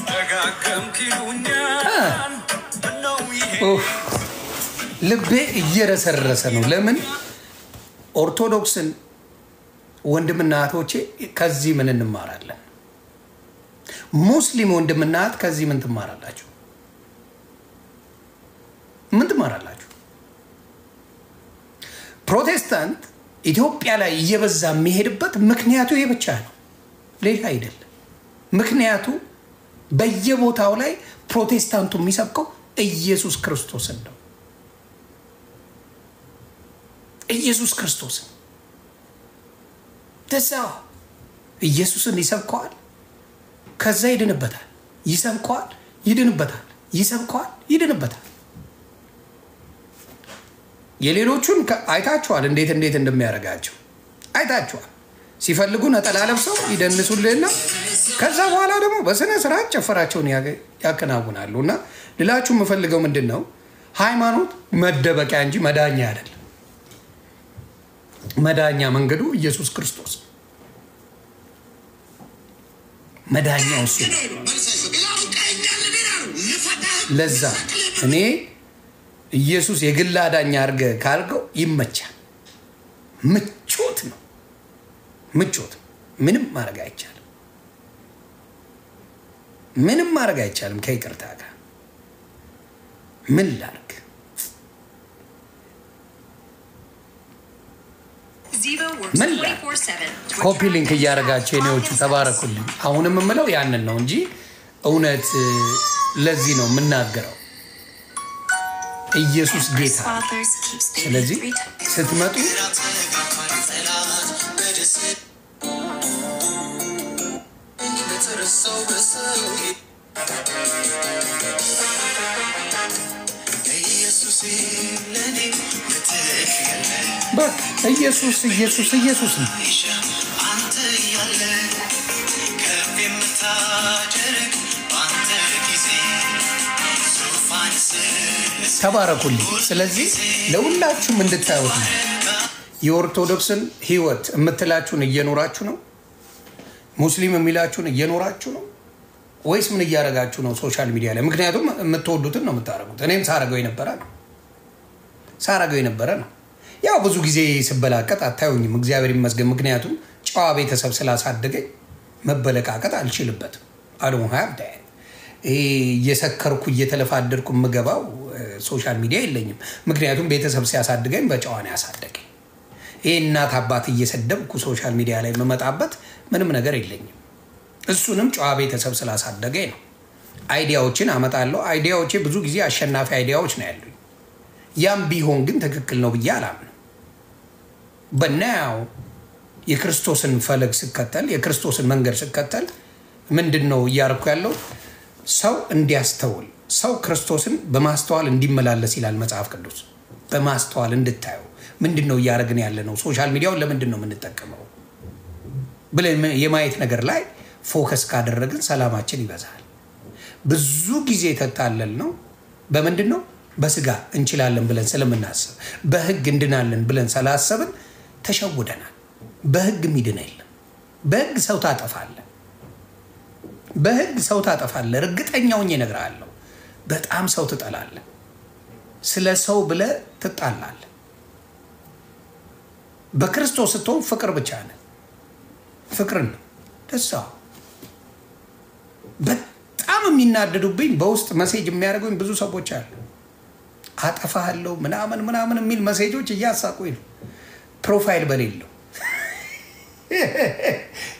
ደጋገምክ ይሉኛል ምነው ይሄ ኡፍ፣ ልቤ እየረሰረሰ ነው። ለምን ኦርቶዶክስን ወንድምና እህቶቼ ከዚህ ምን እንማራለን? ሙስሊም ወንድምና እህት ከዚህ ምን ትማራላችሁ? ምን ትማራላችሁ? ፕሮቴስታንት ኢትዮጵያ ላይ እየበዛ የሚሄድበት ምክንያቱ ይሄ ብቻ ነው፣ ሌላ አይደለም። ምክንያቱ በየቦታው ላይ ፕሮቴስታንቱ የሚሰብከው ኢየሱስ ክርስቶስን ነው። ኢየሱስ ክርስቶስን ደዛ ኢየሱስን ይሰብከዋል፣ ከዛ ይድንበታል። ይሰብከዋል፣ ይድንበታል። ይሰብከዋል፣ ይድንበታል። የሌሎቹን አይታችኋል፣ እንዴት እንዴት እንደሚያደርጋቸው አይታችኋል። ሲፈልጉ ነጠላ ለብሰው ይደንሱልህና ከዛ በኋላ ደግሞ በስነ ስርዓት ጨፈራቸውን ያከናውናሉ። እና ልላችሁ የምፈልገው ምንድን ነው፣ ሃይማኖት መደበቂያ እንጂ መዳኛ አይደለም። መዳኛ መንገዱ ኢየሱስ ክርስቶስ ነው። መዳኛው እሱ ነው። ለዛ እኔ ኢየሱስ የግል አዳኝ አድርገህ ካልከው ይመቻል። ምቾት ነው፣ ምቾት ነው። ምንም ማድረግ አይቻልም። ምንም ማድረግ አይቻልም። ከይቅርታ ጋር ምን ላድርግ? ምን ላድርግ? Copy link እያደረጋቸው የኔዎቹ ተባረኩልኝ። አሁንም የምለው ያንን ነው እንጂ እውነት ለዚህ ነው የምናገረው። ኢየሱስ ጌታ ነው። ስለዚህ ስትመጡ በቃ ኢየሱስ ኢየሱስ ኢየሱስ ነው። አንተ እያለ ከፍ የምታደርግ በአንተ ጊዜ ዙፋን ስር ተባረኩልኝ። ስለዚህ ለሁላችሁም እንድታዩት ነው። የኦርቶዶክስን ሕይወት የምትላችሁን እየኖራችሁ ነው? ሙስሊም የሚላችሁን እየኖራችሁ ነው ወይስ ምን እያደረጋችሁ ነው? Social media ላይ ምክንያቱም የምትወዱትን ነው የምታደርጉት። እኔም ሳረገው የነበረ ነው ሳረገው የነበረ ነው። ያው ብዙ ጊዜ ስበላቀጥ አታዩኝም፣ እግዚአብሔር ይመስገን። ምክንያቱም ጨዋ ቤተሰብ ስላሳደገኝ መበለቃቀጥ አልችልበትም። I don't have that። ይሄ እየሰከርኩ እየተለፋደርኩ የምገባው social media የለኝም። ምክንያቱም ቤተሰብ ሲያሳድገኝ በጨዋ ነው ያሳደገኝ። ይሄ እናት አባት እየሰደብኩ social media ላይ የምመጣበት ምንም ነገር የለኝም። እሱንም ጨዋ ቤተሰብ ስላሳደገኝ ነው። Idea ዎችን አመጣለሁ። Idea ዎቼ ብዙ ጊዜ አሸናፊ idea ዎች ነው ያሉኝ። ያም ቢሆን ግን ትክክል ነው ብዬ አላምንም። But now የክርስቶስን ፈለግ ስከተል፣ የክርስቶስን መንገድ ስከተል ምንድን ነው እያደረኩ ያለው? ሰው እንዲያስተውል፣ ሰው ክርስቶስን በማስተዋል እንዲመላለስ ይላል መጽሐፍ ቅዱስ። በማስተዋል እንድታየው ምንድን ነው እያደረግን ያለ ነው፣ social media ውን ለምንድን ነው የምንጠቀመው ብለን የማየት ነገር ላይ focus ካደረግን ሰላማችን ይበዛል። ብዙ ጊዜ የተታለል ነው በምንድን ነው? በስጋ እንችላለን ብለን ስለምናስብ፣ በህግ እንድናለን ብለን ስላሰብን ተሸውደናል። በህግ የሚድን የለም። በህግ ሰው ታጠፋለህ። በህግ ሰው ታጠፋለህ። እርግጠኛ ሆኜ እነግርሃለሁ። በጣም ሰው ትጠላለህ። ስለ ሰው ብለህ ትጣላለህ። በክርስቶስ ስትሆን ፍቅር ብቻ ነህ። ፍቅርን ነው ደሳ በጣም የሚናደዱብኝ በውስጥ message የሚያደርጉኝ ብዙ ሰዎች አሉ። አጠፋሃለሁ ምናምን ምናምን የሚል መሴጆች እያሳቁኝ ነው። Profile በሌለው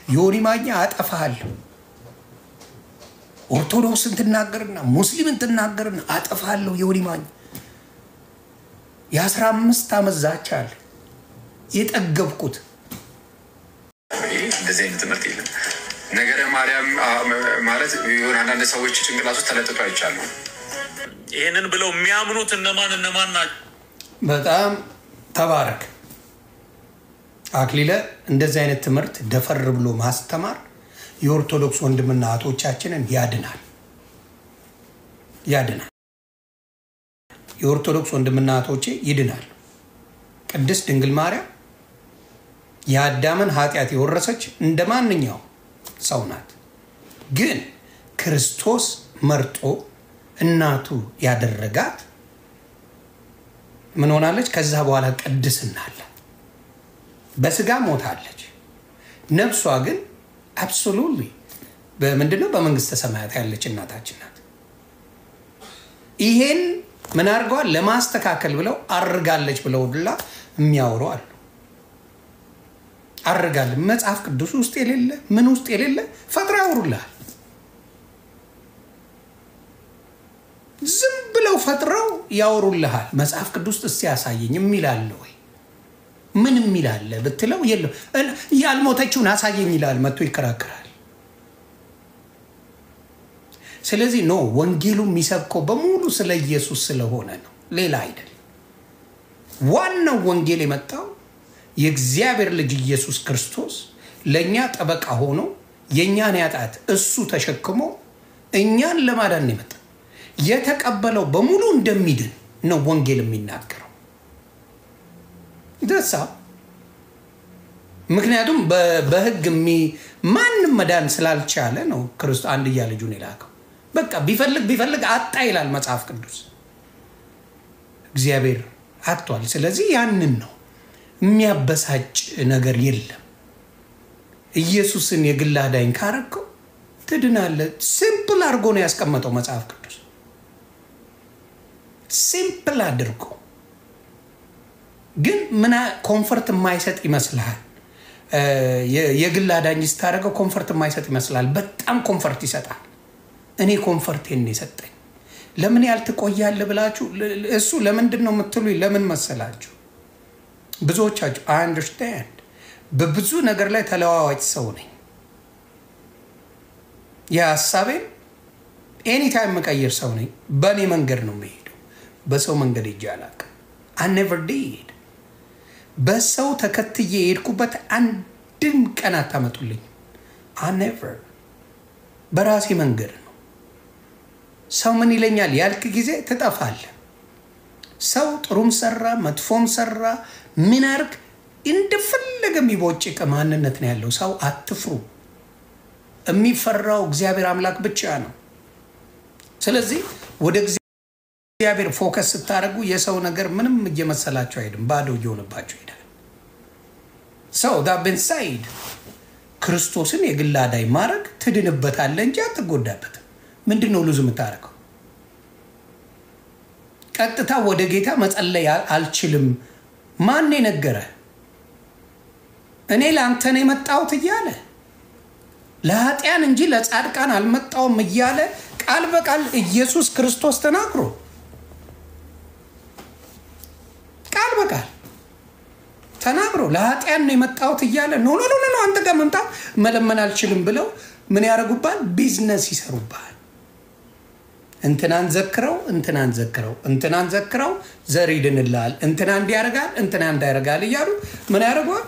ዮኒ ማኛ አጠፋሃለሁ፣ ኦርቶዶክስን ትናገርና ሙስሊምን ትናገርና አጠፋሃለሁ። ዮኒ ማኛ የ15 ዓመት ዛቻ አለ የጠገብኩት። እንደዚህ አይነት ትምህርት የለም። ነገረ ማርያም ማለት የሆነ አንዳንድ ሰዎች ጭንቅላት ውስጥ ተለጥጦ አይቻለሁ። ይህንን ብለው የሚያምኑት እነማን እነማን ናቸው? በጣም ተባረክ አክሊለ። እንደዚህ አይነት ትምህርት ደፈር ብሎ ማስተማር የኦርቶዶክስ ወንድምና እህቶቻችንን ያድናል፣ ያድናል። የኦርቶዶክስ ወንድምና እህቶቼ ይድናል። ቅድስት ድንግል ማርያም የአዳምን ኃጢአት የወረሰች እንደ ማንኛውም ሰው ናት። ግን ክርስቶስ መርጦ እናቱ ያደረጋት ምን ሆናለች? ከዛ በኋላ ቅድስና አላት። በስጋ ሞታለች። ነፍሷ ግን absolutely በምንድነው በመንግስተ ሰማያት ያለች እናታችን ናት። ይሄን ምን አድርገዋል? ለማስተካከል ብለው አርጋለች ብለው ሁላ የሚያወሩ አሉ። አርጋለች መጽሐፍ ቅዱስ ውስጥ የሌለ ምን ውስጥ የሌለ ፈጥራ ያወሩልሃል። ዝም ብለው ፈጥረው ያወሩልሃል። መጽሐፍ ቅዱስ እስቲ ያሳየኝ የሚል አለ ወይ? ምን የሚል አለ ብትለው የለም። ያልሞተችውን አሳየኝ ይላል፣ መጥቶ ይከራከራል። ስለዚህ no፣ ወንጌሉ የሚሰብከው በሙሉ ስለ ኢየሱስ ስለሆነ ነው፣ ሌላ አይደለም። ዋናው ወንጌል የመጣው የእግዚአብሔር ልጅ ኢየሱስ ክርስቶስ ለእኛ ጠበቃ ሆኖ የእኛን ኃጢአት እሱ ተሸክሞ እኛን ለማዳን ነው የመጣው። የተቀበለው በሙሉ እንደሚድን ነው ወንጌል የሚናገረው። ደሳ ምክንያቱም በሕግ ማንም መዳን ስላልቻለ ነው ክርስቶስ አንድያ ልጁን የላከው። በቃ ቢፈልግ ቢፈልግ አጣ ይላል መጽሐፍ ቅዱስ። እግዚአብሔር አጥቷል። ስለዚህ ያንን ነው፣ የሚያበሳጭ ነገር የለም። ኢየሱስን የግል አዳኝ ካረከው ትድናለህ። Simple አድርጎ ነው ያስቀመጠው መጽሐፍ ቅዱስ። Simple አድርጎ ግን ምን comfort የማይሰጥ ይመስልሃል? የግል አዳኝ ስታደርገው comfort የማይሰጥ ይመስላል። በጣም comfort ይሰጣል። እኔ comfort ኤን ነው የሰጠኝ። ለምን ያህል ትቆያለህ ብላችሁ እሱ ለምንድን ነው የምትሉኝ? ለምን መሰላችሁ? ብዙዎቻችሁ I understand፣ በብዙ ነገር ላይ ተለዋዋጭ ሰው ነኝ። የሀሳቤን anytime የምቀይር ሰው ነኝ። በእኔ መንገድ ነው የምሄደው። በሰው መንገድ ሄጄ አላውቅም። I never did። በሰው ተከትዬ የሄድኩበት አንድም ቀን አታመጡልኝ። I never፣ በራሴ መንገድ ነው። ሰው ምን ይለኛል ያልክ ጊዜ ትጠፋለህ። ሰው ጥሩም ሰራ መጥፎም ሰራ ምን አርግ እንደፈለገ የሚቦጭቅ ማንነት ነው ያለው። ሰው አትፍሩ። የሚፈራው እግዚአብሔር አምላክ ብቻ ነው። ስለዚህ ወደ እግዚአብሔር focus ስታደርጉ የሰው ነገር ምንም እየመሰላቸው አይሄድም፣ ባዶ እየሆነባቸው ይሄዳል። So that being said፣ ክርስቶስን የግል አዳኝ ማድረግ ትድንበታለህ እንጂ አትጎዳበትም። ምንድን ነው lose የምታደርገው? ቀጥታ ወደ ጌታ መጸለይ አልችልም። ማን የነገረ? እኔ ለአንተ ነው የመጣሁት እያለ፣ ለኃጢያን እንጂ ለጻድቃን አልመጣሁም እያለ ቃል በቃል ኢየሱስ ክርስቶስ ተናግሮ፣ ቃል በቃል ተናግሮ ለኃጢያን ነው የመጣሁት እያለ no no no አንተ ጋር መምጣት መለመን አልችልም ብለው ምን ያደርጉብሃል? ቢዝነስ ይሰሩብሃል። እንትናን ዘክረው፣ እንትናን ዘክረው፣ እንትናን ዘክረው ዘር ይድንልሃል፣ እንትና እንዲያደርጋል፣ እንትና እንዳያደርጋል እያሉ ምን ያደርገዋል?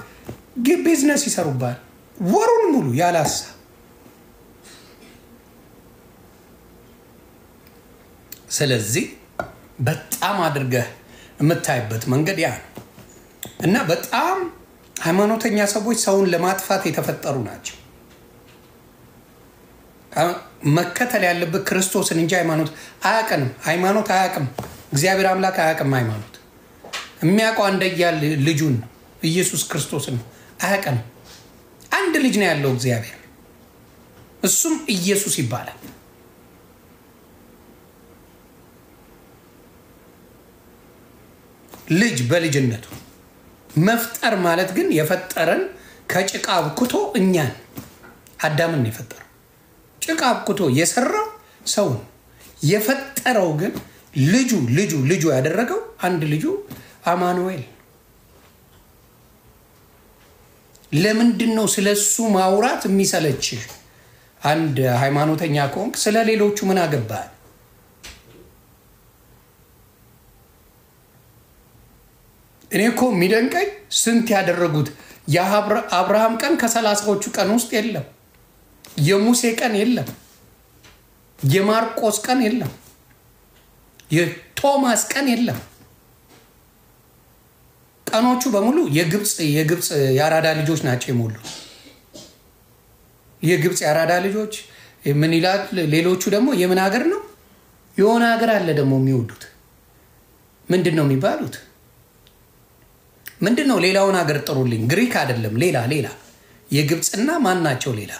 ቢዝነስ ይሰሩብሃል ወሩን ሙሉ ያላሳ። ስለዚህ በጣም አድርገህ የምታይበት መንገድ ያ ነው እና በጣም ሃይማኖተኛ ሰዎች ሰውን ለማጥፋት የተፈጠሩ ናቸው። መከተል ያለብህ ክርስቶስን እንጂ ሃይማኖት አያውቅንም። ሃይማኖት አያውቅም። እግዚአብሔር አምላክ አያውቅም። ሃይማኖት የሚያውቀው አንድያ ልጁን ነው፣ ኢየሱስ ክርስቶስን ነው። አያውቅንም። አንድ ልጅ ነው ያለው እግዚአብሔር። እሱም ኢየሱስ ይባላል። ልጅ በልጅነቱ መፍጠር ማለት ግን የፈጠረን ከጭቃ አብኩቶ እኛን አዳምን የፈጠረው ጭቃ አብኩቶ የሰራው ሰውን የፈጠረው ግን ልጁ ልጁ ልጁ ያደረገው አንድ ልጁ አማኑኤል። ለምንድን ነው ስለሱ ማውራት የሚሰለችህ? አንድ ሃይማኖተኛ ከሆንክ ስለ ሌሎቹ ምን አገባህ? እኔ እኮ የሚደንቀኝ ስንት ያደረጉት የአብርሃም ቀን ከ30ዎቹ ቀን ውስጥ የለም፣ የሙሴ ቀን የለም፣ የማርቆስ ቀን የለም፣ የቶማስ ቀን የለም። ቀኖቹ በሙሉ የግብፅ የአራዳ ልጆች ናቸው የሞሉት። የግብፅ የአራዳ ልጆች ምን ይላል? ሌሎቹ ደግሞ የምን ሀገር ነው? የሆነ ሀገር አለ ደግሞ የሚወዱት ምንድን ነው የሚባሉት? ምንድን ነው? ሌላውን ሀገር ጥሩልኝ። ግሪክ አይደለም፣ ሌላ ሌላ የግብፅና ማን ናቸው? ሌላ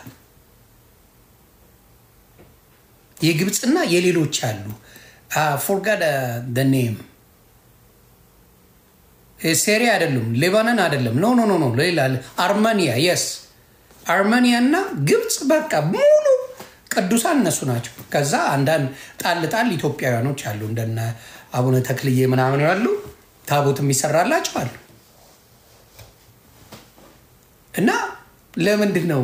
የግብፅና የሌሎች አሉ። Forgot the name። ሴሪያ አይደሉም፣ ሌባኖን አይደለም። No, no, no, no፣ ሌላ አርሜኒያ። Yes፣ አርሜኒያ እና ግብፅ በቃ ሙሉ ቅዱሳን እነሱ ናቸው። ከዛ አንዳንድ ጣል ጣል ኢትዮጵያውያኖች አሉ፣ እንደነ አቡነ ተክልዬ ምናምን ያሉ ታቦት የሚሰራላቸው አሉ። እና ለምንድን ነው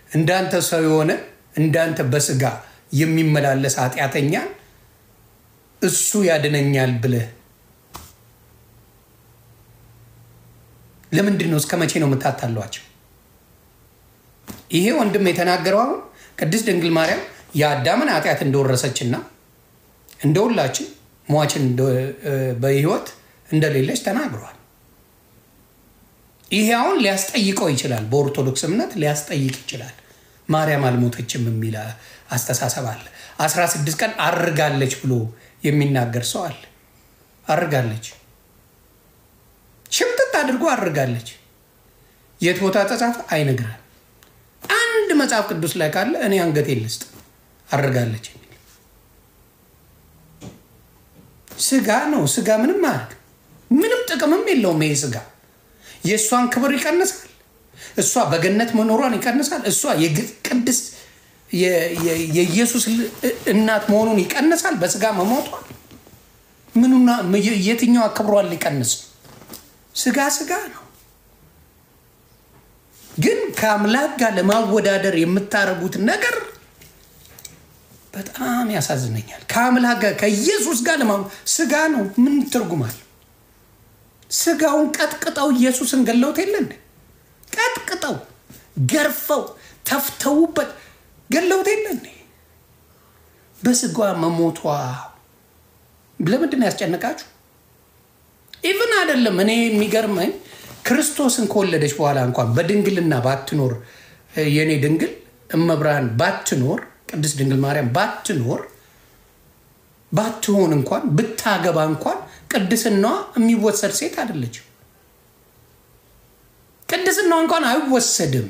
እንዳንተ ሰው የሆነ፣ እንዳንተ በስጋ የሚመላለስ ኃጢአተኛ እሱ ያድነኛል ብለህ ለምንድን ነው? እስከ መቼ ነው የምታታሏቸው? ይሄ ወንድም የተናገረው አሁን ቅድስት ድንግል ማርያም የአዳምን ኃጢአት እንደወረሰችና እንደ ሁላችን ሟችን በህይወት እንደሌለች ተናግረዋል። ይሄ አሁን ሊያስጠይቀው ይችላል። በኦርቶዶክስ እምነት ሊያስጠይቅ ይችላል። ማርያም አልሞተችም የሚል አስተሳሰብ አለ። 16 ቀን አርጋለች ብሎ የሚናገር ሰው አለ። አርጋለች፣ ሽምጥጥ አድርጎ አርጋለች። የት ቦታ ተጻፈ አይነግርም። አንድ መጽሐፍ ቅዱስ ላይ ካለ እኔ አንገቴን ልስጥ። አርጋለች የሚል ስጋ ነው። ስጋ ምንም አያደርግ፣ ምንም ጥቅምም የለውም። ይሄ ስጋ የእሷን ክብር ይቀንሳል። እሷ በገነት መኖሯን ይቀንሳል። እሷ የቅድስት የኢየሱስ እናት መሆኑን ይቀንሳል። በስጋ መሞቷል ምኑና የትኛዋ ክብሯን ሊቀንስ ነው? ስጋ ስጋ ነው። ግን ከአምላክ ጋር ለማወዳደር የምታደርጉት ነገር በጣም ያሳዝነኛል። ከአምላክ ጋር ከኢየሱስ ጋር ስጋ ነው። ምን ትርጉም አለው? ስጋውን ቀጥቅጠው ኢየሱስን ገለውት የለ እንዴ? ቀጥቅጠው ገርፈው ተፍተውበት ገለውት የለ እንዴ? በስጋ መሞቷ ለምንድን ነው ያስጨነቃችሁ? Even አይደለም እኔ የሚገርመኝ ክርስቶስን ከወለደች በኋላ እንኳን በድንግልና ባትኖር፣ የኔ ድንግል እመብርሃን ባትኖር፣ ቅድስት ድንግል ማርያም ባትኖር ባትሆን እንኳን ብታገባ እንኳን ቅድስናዋ የሚወሰድ ሴት አይደለችም። ቅድስናዋ እንኳን አይወሰድም።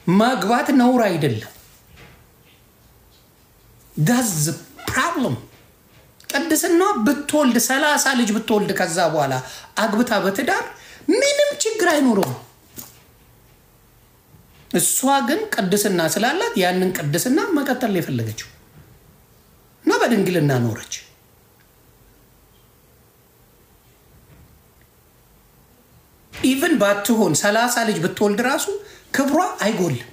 ማግባት ነውር አይደለም። That's the problem። ቅድስናዋ ብትወልድ 30 ልጅ ብትወልድ ከዛ በኋላ አግብታ በትዳር ምንም ችግር አይኖረውም። እሷ ግን ቅድስና ስላላት ያንን ቅድስና መቀጠል የፈለገችው እና በድንግልና ኖረች። Even ባትሆን 30 ልጅ ብትወልድ ራሱ ክብሯ አይጎልም።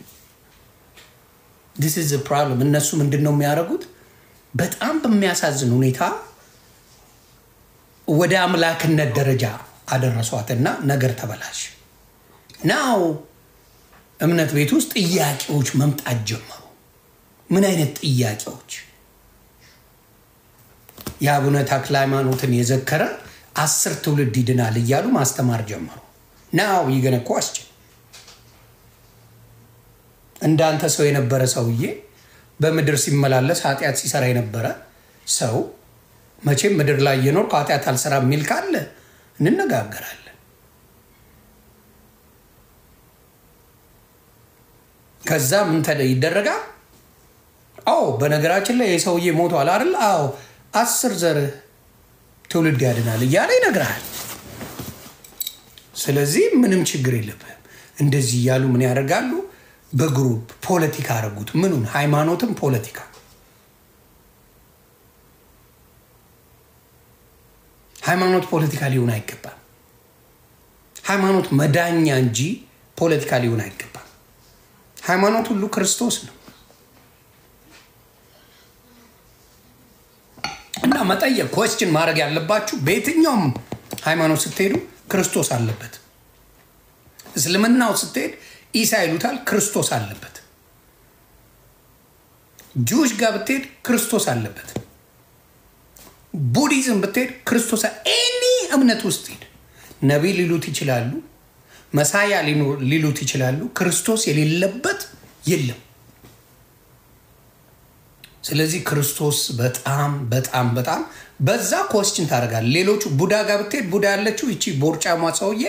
This is problem። እነሱ ምንድን ነው የሚያደርጉት? በጣም በሚያሳዝን ሁኔታ ወደ አምላክነት ደረጃ አደረሷትና ነገር ተበላሽ። Now እምነት ቤት ውስጥ ጥያቄዎች መምጣት ጀመሩ። ምን አይነት ጥያቄዎች? የአቡነ ተክለ ሃይማኖትን የዘከረ 10 ትውልድ ይድናል እያሉ ማስተማር ጀመሩ። Now you gonna question። እንዳንተ ሰው የነበረ ሰውዬ፣ በምድር ሲመላለስ ኃጢአት ሲሰራ የነበረ ሰው፣ መቼም ምድር ላይ እየኖርኩ ኃጢአት አልሰራ የሚል ካለ እንነጋገራለን። ከዛ ምን ይደረጋል? አዎ በነገራችን ላይ የሰውዬ ሞቷል አይደል? አዎ 10 ዘር ትውልድ ያድናል እያለ ይነግርሃል። ስለዚህ ምንም ችግር የለብህም። እንደዚህ እያሉ ምን ያደርጋሉ? በ group ፖለቲካ አደረጉት። ምኑን? ሃይማኖትም ፖለቲካ። ሃይማኖት ፖለቲካ ሊሆን አይገባም። ሃይማኖት መዳኛ እንጂ ፖለቲካ ሊሆን አይገባም። ሃይማኖት ሁሉ ክርስቶስ ነው። እና መጠየቅ question ማድረግ ያለባችሁ በየትኛውም ሃይማኖት ስትሄዱ ክርስቶስ አለበት። እስልምናው ስትሄድ ኢሳ ይሉታል፣ ክርስቶስ አለበት። Jewish ጋር ብትሄድ ክርስቶስ አለበት። ቡዲዝም ብትሄድ ክርስቶስ፣ any እምነት ውስጥ ሄድ ነቢይ ሊሉት ይችላሉ፣ Messiah ሊሉት ይችላሉ። ክርስቶስ የሌለበት የለም። ስለዚህ ክርስቶስ በጣም በጣም በጣም በዛ question ታደርጋለህ። ሌሎቹ ቡዳ ጋር ብትሄድ ቡዳ ያለችው ይቺ ቦርጫሟ ሰውዬ፣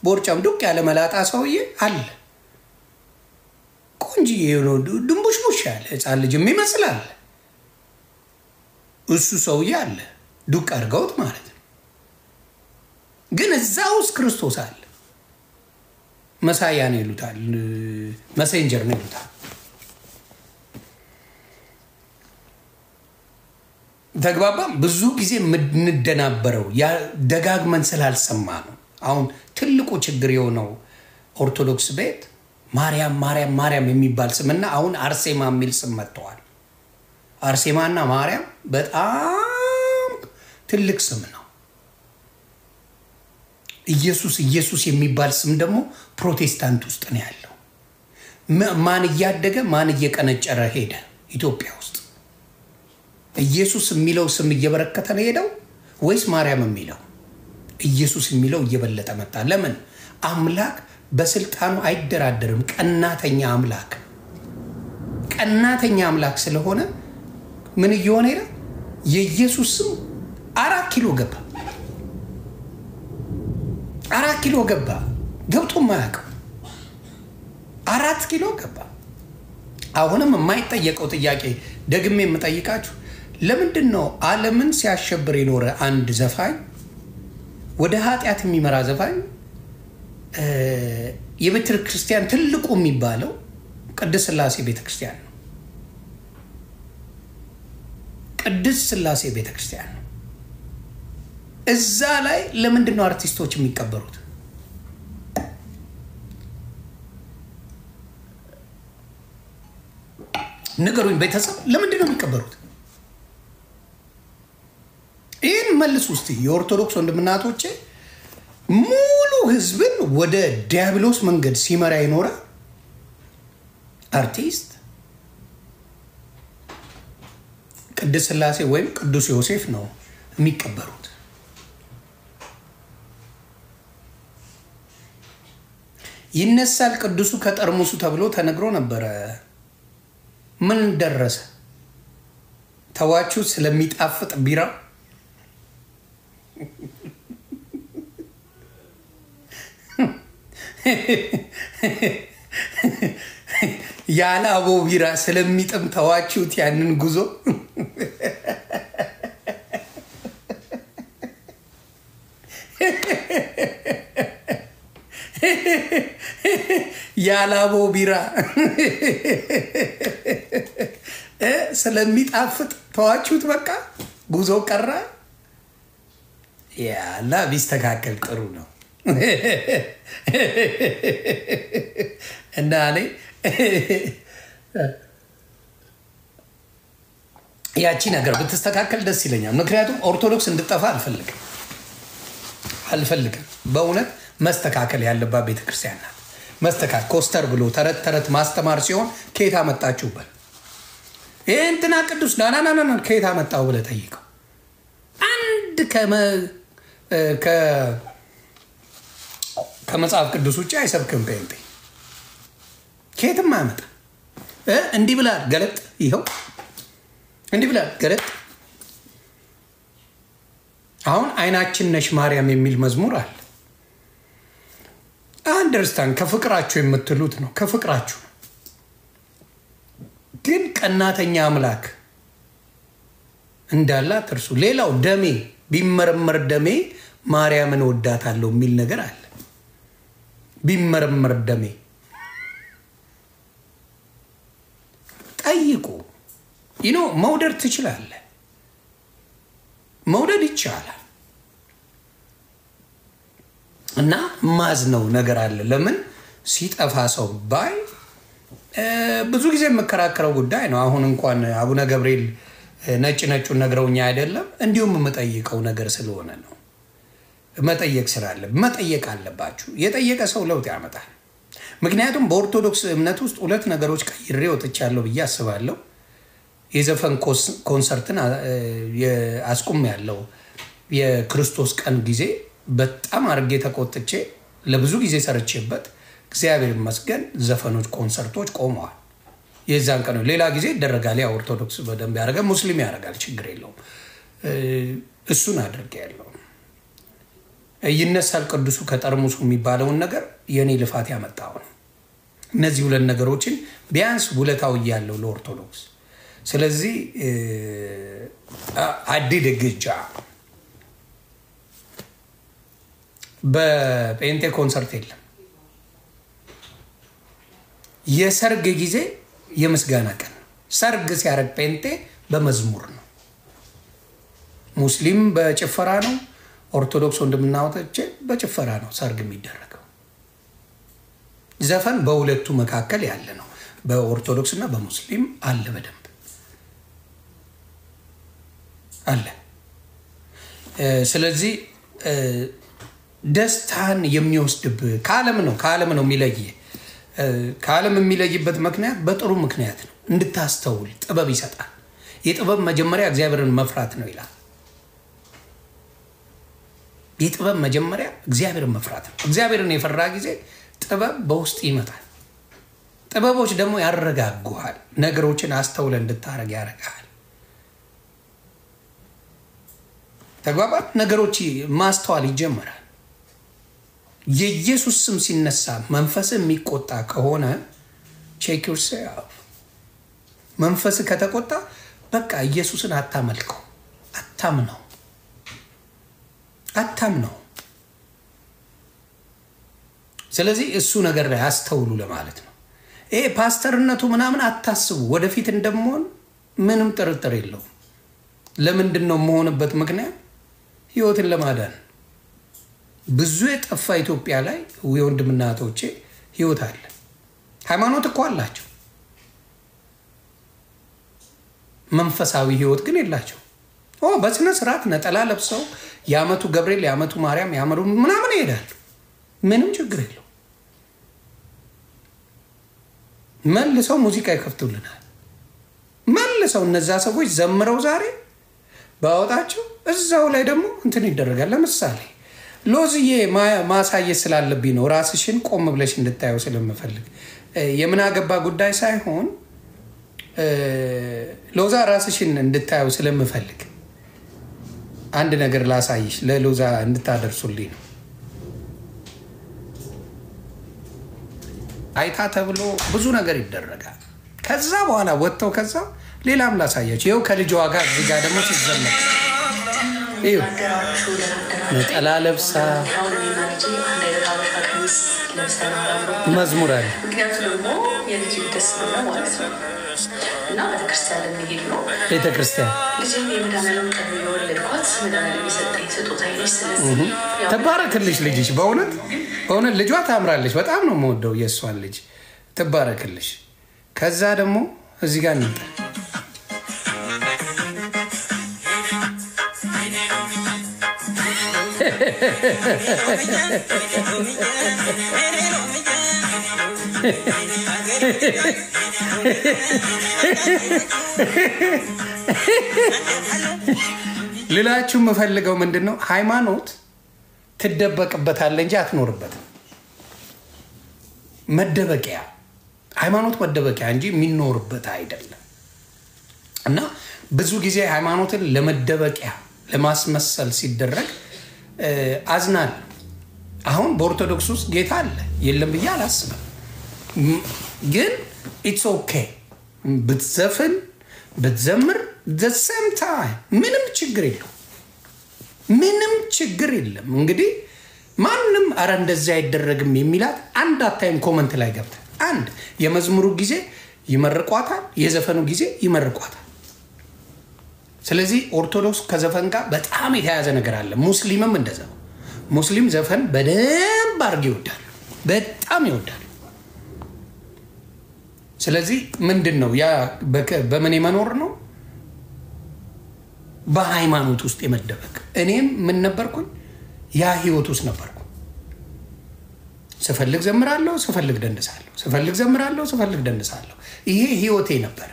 ቦርጫም ዱቅ ያለ መላጣ ሰውዬ አለ። ቆንጅዬ የሆነ ድንቡሽቡሽ ያለ ሕፃን ልጅ የሚመስል አለ። እሱ ሰውዬ አለ፣ ዱቅ አድርገውት ማለት ነው። ግን እዛ ውስጥ ክርስቶስ አለ። Messiah ነው ይሉታል፣ messenger ነው ይሉታል። ተግባባም። ብዙ ጊዜ የምንደናበረው ደጋግመን ስላልሰማ ነው። አሁን ትልቁ ችግር የሆነው ኦርቶዶክስ ቤት ማርያም ማርያም ማርያም የሚባል ስምና አሁን አርሴማ የሚል ስም መጥተዋል። አርሴማና ማርያም በጣም ትልቅ ስም ነው። ኢየሱስ ኢየሱስ የሚባል ስም ደግሞ ፕሮቴስታንት ውስጥ ነው ያለው። ማን እያደገ ማን እየቀነጨረ ሄደ? ኢትዮጵያ ውስጥ ኢየሱስ የሚለው ስም እየበረከተ ነው ሄደው ወይስ ማርያም የሚለው? ኢየሱስ የሚለው እየበለጠ መጣ። ለምን? አምላክ በስልጣኑ አይደራደርም። ቀናተኛ አምላክ፣ ቀናተኛ አምላክ ስለሆነ ምን እየሆነ ሄደ? የኢየሱስ ስም 4 ኪሎ ገባ። 4 ኪሎ ገባ። ገብቶ ማያውቀው 4 ኪሎ ገባ። አሁንም የማይጠየቀው ጥያቄ ደግሜ የምጠይቃችሁ ለምንድን ነው ዓለምን ሲያሸብር የኖረ አንድ ዘፋኝ፣ ወደ ኃጢአት የሚመራ ዘፋኝ፣ የቤተ ክርስቲያን ትልቁ የሚባለው ቅድስት ሥላሴ ቤተ ክርስቲያን ነው። ቅድስት ሥላሴ ቤተ ክርስቲያን ነው። እዛ ላይ ለምንድን ነው አርቲስቶች የሚቀበሩት? ንገሩኝ ቤተሰብ፣ ለምንድን ነው የሚቀበሩት? ይህን መልስ ውስጥ የኦርቶዶክስ ወንድምናቶቼ፣ ሙሉ ህዝብን ወደ ዲያብሎስ መንገድ ሲመራ የኖረ አርቲስት ቅድስት ሥላሴ ወይም ቅዱስ ዮሴፍ ነው የሚቀበሩት። ይነሳል ቅዱሱ ከጠርሙሱ ተብሎ ተነግሮ ነበረ። ምን ደረሰ? ተዋችሁ ስለሚጣፍጥ ቢራ። ያለ አቦ ቢራ ስለሚጥም ተዋችሁት ያንን ጉዞ። ያለ አቦ ቢራ ስለሚጣፍጥ ተዋችሁት። በቃ ጉዞ ቀረ። ያላ ቢስተካከል ጥሩ ነው። እና እኔ ያቺ ነገር ብትስተካከል ደስ ይለኛል። ምክንያቱም ኦርቶዶክስ እንድጠፋ አልፈልግም አልፈልግም። በእውነት መስተካከል ያለባት ቤተክርስቲያን ናት። መስተካከል ኮስተር ብሎ ተረት ተረት ማስተማር ሲሆን ከየት አመጣችሁበት? ይህ እንትና ቅዱስ ናናናና ከየት አመጣው ብለህ ጠይቀው። አንድ ከመጽሐፍ ቅዱስ ውጭ አይሰብክም ጴንጤ፣ ከየትም አያመጣ። እንዲህ ብላል ገለጥ፣ ይኸው እንዲህ ብላል ገለጥ። አሁን አይናችን ነሽ ማርያም የሚል መዝሙር አለ። አንደርስታንድ ከፍቅራችሁ የምትሉት ነው፣ ከፍቅራችሁ ነው። ግን ቀናተኛ አምላክ እንዳለ አትርሱ። ሌላው ደሜ ቢመረመር ደሜ ማርያምን ወዳታለሁ የሚል ነገር አለ። ቢመረመር ደሜ ጠይቁ። መውደድ ትችላለህ። መውደድ ይቻላል። እና ማዝነው ነገር አለ። ለምን ሲጠፋ ሰው ባይ ብዙ ጊዜ የምከራከረው ጉዳይ ነው። አሁን እንኳን አቡነ ገብርኤል ነጭ ነጩን ነግረውኛ አይደለም፣ እንዲሁም የምጠይቀው ነገር ስለሆነ ነው። መጠየቅ ስላለ መጠየቅ አለባችሁ። የጠየቀ ሰው ለውጥ ያመጣል። ምክንያቱም በኦርቶዶክስ እምነት ውስጥ ሁለት ነገሮች ቀይሬ ወጥቻለሁ ብዬ አስባለሁ። የዘፈን ኮንሰርትን አስቁም ያለው የክርስቶስ ቀን ጊዜ በጣም አድርጌ ተቆጥቼ ለብዙ ጊዜ ሰርቼበት እግዚአብሔር ይመስገን ዘፈኖች፣ ኮንሰርቶች ቆመዋል። የዛን ቀን ሌላ ጊዜ ይደረጋል። ያ ኦርቶዶክስ በደንብ ያደርጋል፣ ሙስሊም ያደርጋል፣ ችግር የለውም። እሱን አድርጌ ያለው ይነሳል ቅዱሱ ከጠርሙሱ የሚባለውን ነገር የእኔ ልፋት ያመጣው ነው። እነዚህ ሁለት ነገሮችን ቢያንስ ውለታው እያለው ለኦርቶዶክስ። ስለዚህ አዲድ ግጃ በጴንጤ ኮንሰርት የለም። የሰርግ ጊዜ የምስጋና ቀን ነው። ሰርግ ሲያደርግ ጴንጤ በመዝሙር ነው። ሙስሊም በጭፈራ ነው። ኦርቶዶክስ ወንድምና እህቶቼ በጭፈራ ነው ሰርግ የሚደረገው። ዘፈን በሁለቱ መካከል ያለ ነው። በኦርቶዶክስ እና በሙስሊም አለ፣ በደንብ አለ። ስለዚህ ደስታን የሚወስድብህ ከዓለም ነው። ከዓለም ነው የሚለይ። ከዓለም የሚለይበት ምክንያት በጥሩ ምክንያት ነው። እንድታስተውል ጥበብ ይሰጣል። የጥበብ መጀመሪያ እግዚአብሔርን መፍራት ነው ይላል። የጥበብ መጀመሪያ እግዚአብሔርን መፍራት ነው። እግዚአብሔርን የፈራ ጊዜ ጥበብ በውስጥ ይመጣል። ጥበቦች ደግሞ ያረጋጉሃል። ነገሮችን አስተውለ እንድታረግ ያረጋል። ተግባባት። ነገሮች ማስተዋል ይጀመራል። የኢየሱስ ስም ሲነሳ መንፈስ የሚቆጣ ከሆነ check yourself። መንፈስ ከተቆጣ በቃ ኢየሱስን አታመልከው፣ አታምነው፣ አታምነው። ስለዚህ እሱ ነገር ላይ አስተውሉ ለማለት ነው። ይሄ ፓስተርነቱ ምናምን አታስቡ። ወደፊት እንደምሆን ምንም ጥርጥር የለውም። ለምንድን ነው የምሆንበት ምክንያት? ህይወትን ለማዳን። ብዙ የጠፋ ኢትዮጵያ ላይ የወንድምና እህቶቼ ህይወት አለ። ሃይማኖት እኮ አላቸው፣ መንፈሳዊ ህይወት ግን የላቸው። በስነ ስርዓት ነጠላ ለብሰው የዓመቱ ገብርኤል፣ የዓመቱ ማርያም፣ የዓመቱ ምናምን ይሄዳሉ። ምንም ችግር የለው። መልሰው ሙዚቃ ይከፍቱልናል። መልሰው እነዛ ሰዎች ዘምረው ዛሬ ባወጣቸው እዛው ላይ ደግሞ እንትን ይደረጋል። ለምሳሌ ሎዝዬ ማሳየት ስላለብኝ ነው፣ ራስሽን ቆም ብለሽ እንድታየው ስለምፈልግ የምናገባ ጉዳይ ሳይሆን ሎዛ ራስሽን እንድታየው ስለምፈልግ አንድ ነገር ላሳይሽ፣ ለሎዛ እንድታደርሱልኝ ነው። አይታ ተብሎ ብዙ ነገር ይደረጋል። ከዛ በኋላ ወጥተው ከዛ ሌላም ላሳያችሁ። ይኸው ከልጇ ጋር እዚህ ጋር ደግሞ ሲዘመር ነጠላ ለብሳ መዝሙር አለ። ምክንያቱ ደግሞ የልጅ ደስ ነው ማለት ነው እና ቤተክርስቲያን ልንሄድ ነው። ቤተክርስቲያን ልጅን የመድኃኒዓለም ቀን የወለድኳት መድኃኒዓለም የሰጠኝ ስጦታ ነች። ስለዚህ ትባረክልሽ ልጅሽ። በእውነት በእውነት ልጇ ታምራለች። በጣም ነው የምወደው የእሷን ልጅ። ትባረክልሽ። ከዛ ደግሞ እዚህ ጋር እንምጣ። ልላችሁ የምፈልገው ምንድን ነው፣ ሃይማኖት ትደበቅበታለህ እንጂ አትኖርበትም። መደበቂያ ሃይማኖት መደበቂያ እንጂ የሚኖርበት አይደለም። እና ብዙ ጊዜ ሃይማኖትን ለመደበቂያ ለማስመሰል ሲደረግ አዝናለሁ። አሁን በኦርቶዶክስ ውስጥ ጌታ አለ የለም ብዬ አላስብም። ግን it's okay። ብትዘፍን ብትዘምር the same time ምንም ችግር የለው፣ ምንም ችግር የለም። እንግዲህ ማንም አረ እንደዚህ አይደረግም የሚላት አንድ አታይም። Comment ላይ ገብተህ አንድ የመዝሙሩ ጊዜ ይመርቋታል፣ የዘፈኑ ጊዜ ይመርቋታል። ስለዚህ ኦርቶዶክስ ከዘፈን ጋር በጣም የተያያዘ ነገር አለ። ሙስሊምም እንደዛ ነው። ሙስሊም ዘፈን በደንብ አድርግ ይወዳል፣ በጣም ይወዳል። ስለዚህ ምንድን ነው ያ በምን የመኖር ነው? በሃይማኖት ውስጥ የመደበቅ። እኔም ምን ነበርኩኝ? ያ ህይወት ውስጥ ነበርኩ። ስፈልግ ዘምራለሁ፣ ስፈልግ ደንሳለሁ፣ ስፈልግ ዘምራለሁ፣ ስፈልግ ደንሳለሁ። ይሄ ህይወቴ ነበረ፣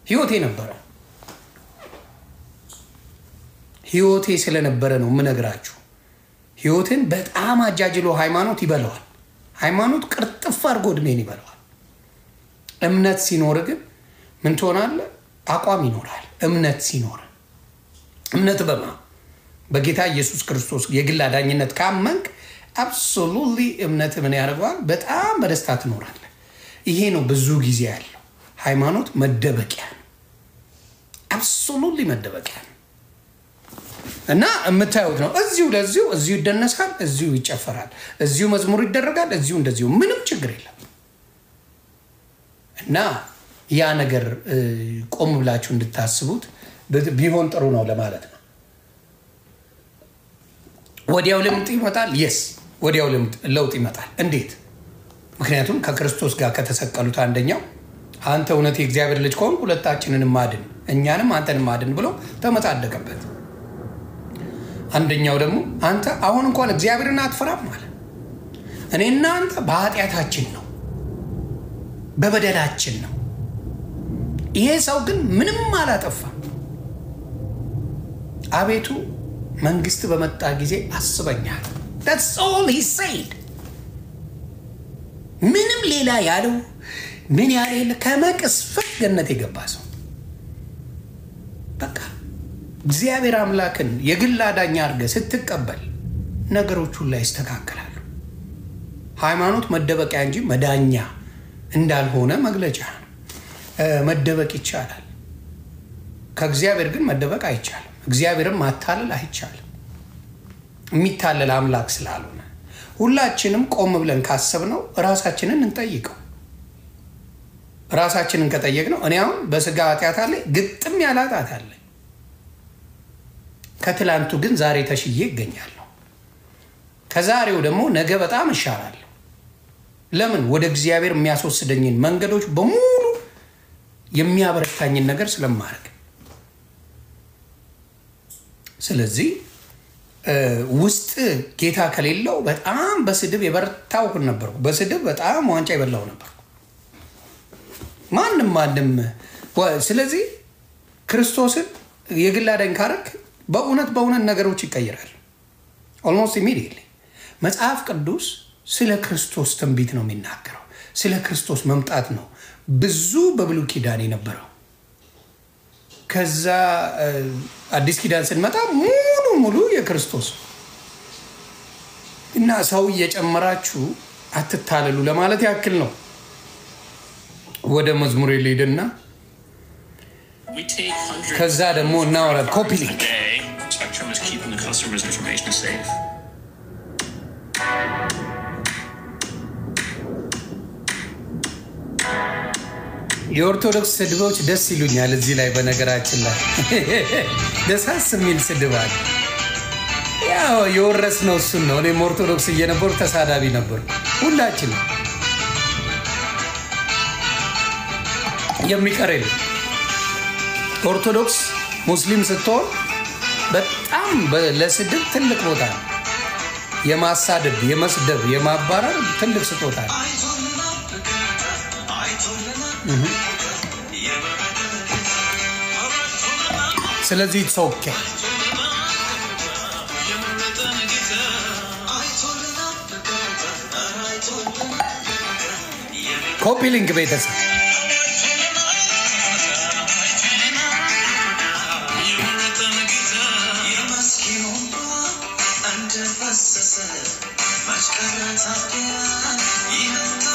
ህይወቴ ነበረ። ህይወቴ ስለነበረ ነው የምነግራችሁ። ህይወትን በጣም አጃጅሎ ሃይማኖት ይበለዋል። ሃይማኖት ቅርጥፍ አድርጎ እድሜን ይበለዋል። እምነት ሲኖር ግን ምን ትሆናለህ? አቋም ይኖራል። እምነት ሲኖር፣ እምነት በጌታ ኢየሱስ ክርስቶስ የግል አዳኝነት ካመንክ absolutely እምነት ምን ያደርገዋል? በጣም በደስታ ትኖራለህ። ይሄ ነው ብዙ ጊዜ ያለው ሃይማኖት መደበቂያ ነው። Absolutely መደበቂያ ነው። እና የምታዩት ነው። እዚሁ ለዚሁ እዚሁ ይደነሳል፣ እዚሁ ይጨፈራል፣ እዚሁ መዝሙር ይደረጋል፣ እዚሁ እንደዚሁ ምንም ችግር የለም። እና ያ ነገር ቆም ብላችሁ እንድታስቡት ቢሆን ጥሩ ነው ለማለት ነው። ወዲያው ለውጥ ይመጣል። Yes፣ ወዲያው ለውጥ ይመጣል። እንዴት? ምክንያቱም ከክርስቶስ ጋር ከተሰቀሉት አንደኛው አንተ እውነት የእግዚአብሔር ልጅ ከሆንክ ሁለታችንንም አድን፣ እኛንም አንተንም አድን ብሎ ተመጻደቀበት። አንደኛው ደግሞ አንተ አሁን እንኳን እግዚአብሔርን አትፈራም አለ። እኔና አንተ በኃጢአታችን ነው፣ በበደላችን ነው። ይሄ ሰው ግን ምንም አላጠፋም። አቤቱ መንግስት በመጣ ጊዜ አስበኛል። That's all he said። ምንም ሌላ ያለው ምን ያለ የለ። ከመቅስፈት ገነት የገባ ሰው፣ በቃ እግዚአብሔር አምላክን የግል አዳኝ አድርገህ ስትቀበል ነገሮች ሁላ ይስተካከላሉ። ሃይማኖት መደበቂያ እንጂ መዳኛ እንዳልሆነ መግለጫ ነው። መደበቅ ይቻላል። ከእግዚአብሔር ግን መደበቅ አይቻልም። እግዚአብሔርን ማታለል አይቻልም። የሚታለል አምላክ ስላልሆነ ሁላችንም ቆም ብለን ካሰብነው ራሳችንን እንጠይቀው። ራሳችንን ከጠየቅነው እኔ አሁን በስጋ ኃጢአት አለ፣ ግጥም ያለ ኃጢአት አለ። ከትላንቱ ግን ዛሬ ተሽዬ ይገኛለሁ። ከዛሬው ደግሞ ነገ በጣም እሻላለሁ። ለምን? ወደ እግዚአብሔር የሚያስወስደኝን መንገዶች በሙሉ የሚያበረታኝን ነገር ስለማድረግ። ስለዚህ ውስጥ ጌታ ከሌለው በጣም በስድብ የበረታው ነበርኩ። በስድብ በጣም ዋንጫ የበላው ነበርኩ። ማንም ማንም። ስለዚህ ክርስቶስን የግል አዳኝ ካረክ በእውነት በእውነት ነገሮች ይቀይራል። Almost immediately። መጽሐፍ ቅዱስ ስለ ክርስቶስ ትንቢት ነው የሚናገረው። ስለ ክርስቶስ መምጣት ነው ብዙ በብሉይ ኪዳን የነበረው። ከዛ አዲስ ኪዳን ስንመጣ ሙሉ ሙሉ የክርስቶስ እና ሰው እየጨመራችሁ አትታለሉ ለማለት ያክል ነው። ወደ መዝሙር ልሂድና ከዛ ደግሞ እናወራ። Copy link። Spectrum is keeping the customer's information safe. የኦርቶዶክስ ስድቦች ደስ ይሉኛል። እዚህ ላይ በነገራችን ላይ ደሳስ የሚል ስድብ አለ። ያው የወረስነው እሱን ነው። እኔም ኦርቶዶክስ እየነበሩ ተሳዳቢ ነበሩ። ሁላችንም የሚቀር የለም። ኦርቶዶክስ ሙስሊም ስትሆን በጣም ለስድብ ትልቅ ቦታ ነው። የማሳደድ፣ የመስደብ፣ የማባረር ትልቅ ስጦታ ነው። ስለዚህ it's okay። Copy link ቤተሰብ።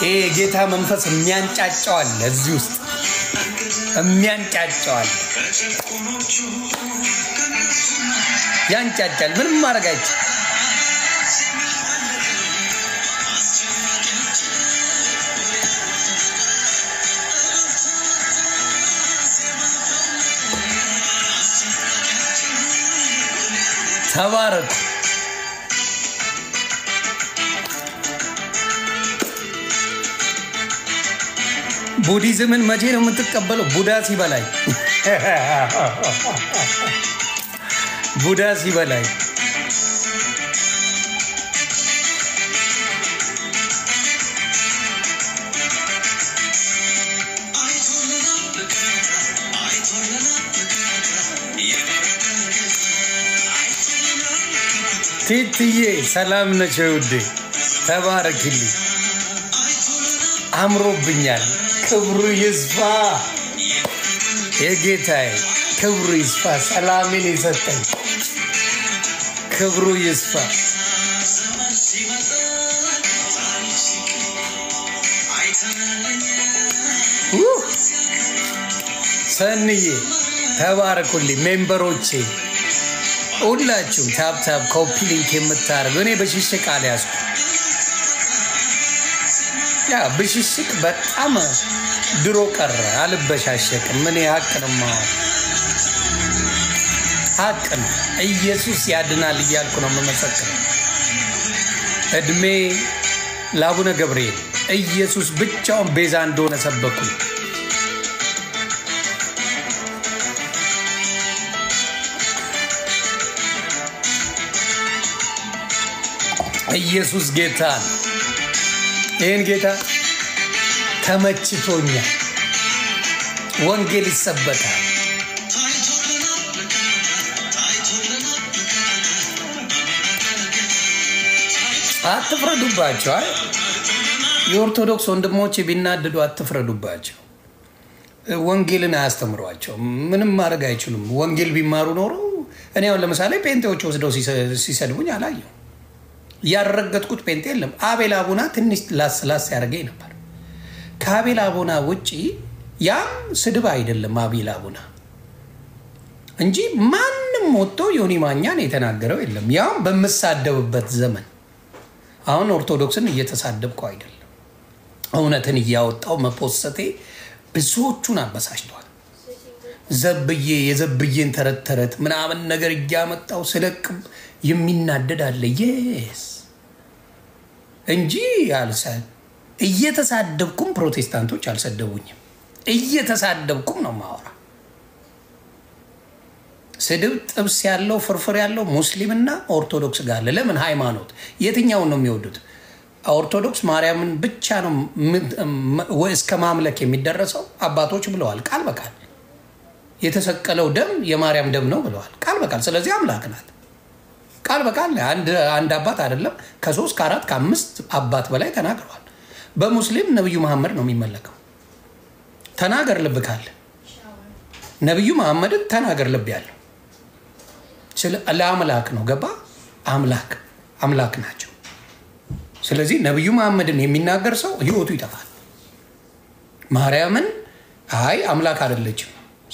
ይሄ የጌታ መንፈስ የሚያንጫጫው አለ፣ እዚህ ውስጥ የሚያንጫጫው አለ። ያንጫጫል። ምንም ማድረግ አይቻልም። ተባረኩ። ቡዲዝምን መቼ ነው የምትቀበለው? ቡዳ ሲበላኝ፣ ቡዳ ሲበላኝ። ቲትዬ ሰላም ነሽ ውዴ? ተባረክልኝ። አምሮብኛል። ክብሩ ይስፋ የጌታዬ፣ ክብሩ ይስፋ። ሰላሜን የሰጠኝ ክብሩ ይስፋ። ሰንዬ ተባረኩልኝ። Member ኦቼ ሁላችሁም tap tap copy link የምታደርጉ፣ እኔ ብሽሽቅ አልያዝኩም። ያ ብሽሽቅ በጣም ድሮ ቀረ። አልበሻሸቅም። ምን ሀቅ ነው የማወራው፣ ሀቅ ነው። ኢየሱስ ያድናል እያልኩ ነው የምመሰክረው። እድሜ ለአቡነ ገብርኤል፣ ኢየሱስ ብቻውን ቤዛ እንደሆነ ሰበኩኝ። ኢየሱስ ጌታ ነው። ይህን ጌታ ተመችቶኛል። ወንጌል ይሰበካል። አትፍረዱባቸው። አይ የኦርቶዶክስ ወንድሞች ቢናደዱ አትፍረዱባቸው። ወንጌልን አያስተምሯቸው። ምንም ማድረግ አይችሉም። ወንጌል ቢማሩ ኖሮ፣ እኔ አሁን ለምሳሌ ጴንጤዎች ወስደው ሲሰድቡኝ አላየሁ። ያረገጥኩት ጴንጤ የለም። አቤል አቡና ትንሽ ላስ ላስ ያደርገኝ ነበር። ከአቤል አቡና ውጪ፣ ያም ስድብ አይደለም አቤል አቡና እንጂ፣ ማንም ወጥቶ ዮኒ ማኛን የተናገረው የለም። ያም በምሳደብበት ዘመን። አሁን ኦርቶዶክስን እየተሳደብኩ አይደለም። እውነትን እያወጣው መፖሰቴ ብዙዎቹን አበሳጭቷል። ዘብዬ የዘብዬን ተረት ተረት ምናምን ነገር እያመጣው ስለቅ የሚናደድ አለ። Yes እንጂ አልሰ እየተሳደብኩም ፕሮቴስታንቶች አልሰደቡኝም። እየተሳደብኩም ነው ማወራ። ስድብ ጥብስ ያለው ፍርፍር ያለው ሙስሊምና ኦርቶዶክስ ጋር አለ። ለምን ሃይማኖት የትኛውን ነው የሚወዱት? ኦርቶዶክስ ማርያምን ብቻ ነው እስከ ማምለክ የሚደረሰው። አባቶች ብለዋል ቃል በቃል፣ የተሰቀለው ደም የማርያም ደም ነው ብለዋል ቃል በቃል። ስለዚህ አምላክ ናት ቃል በቃል። አንድ አባት አይደለም፣ ከሶስት፣ ከአራት፣ ከአምስት አባት በላይ ተናግረዋል። በሙስሊም ነብዩ መሐመድ ነው የሚመለከው። ተናገር ልብ ካለ፣ ነብዩ መሐመድን ተናገር ልብ ያለው። ለአምላክ ነው፣ ገባ? አምላክ አምላክ ናቸው። ስለዚህ ነብዩ መሐመድን የሚናገር ሰው ህይወቱ ይጠፋል። ማርያምን አይ አምላክ አይደለችም፣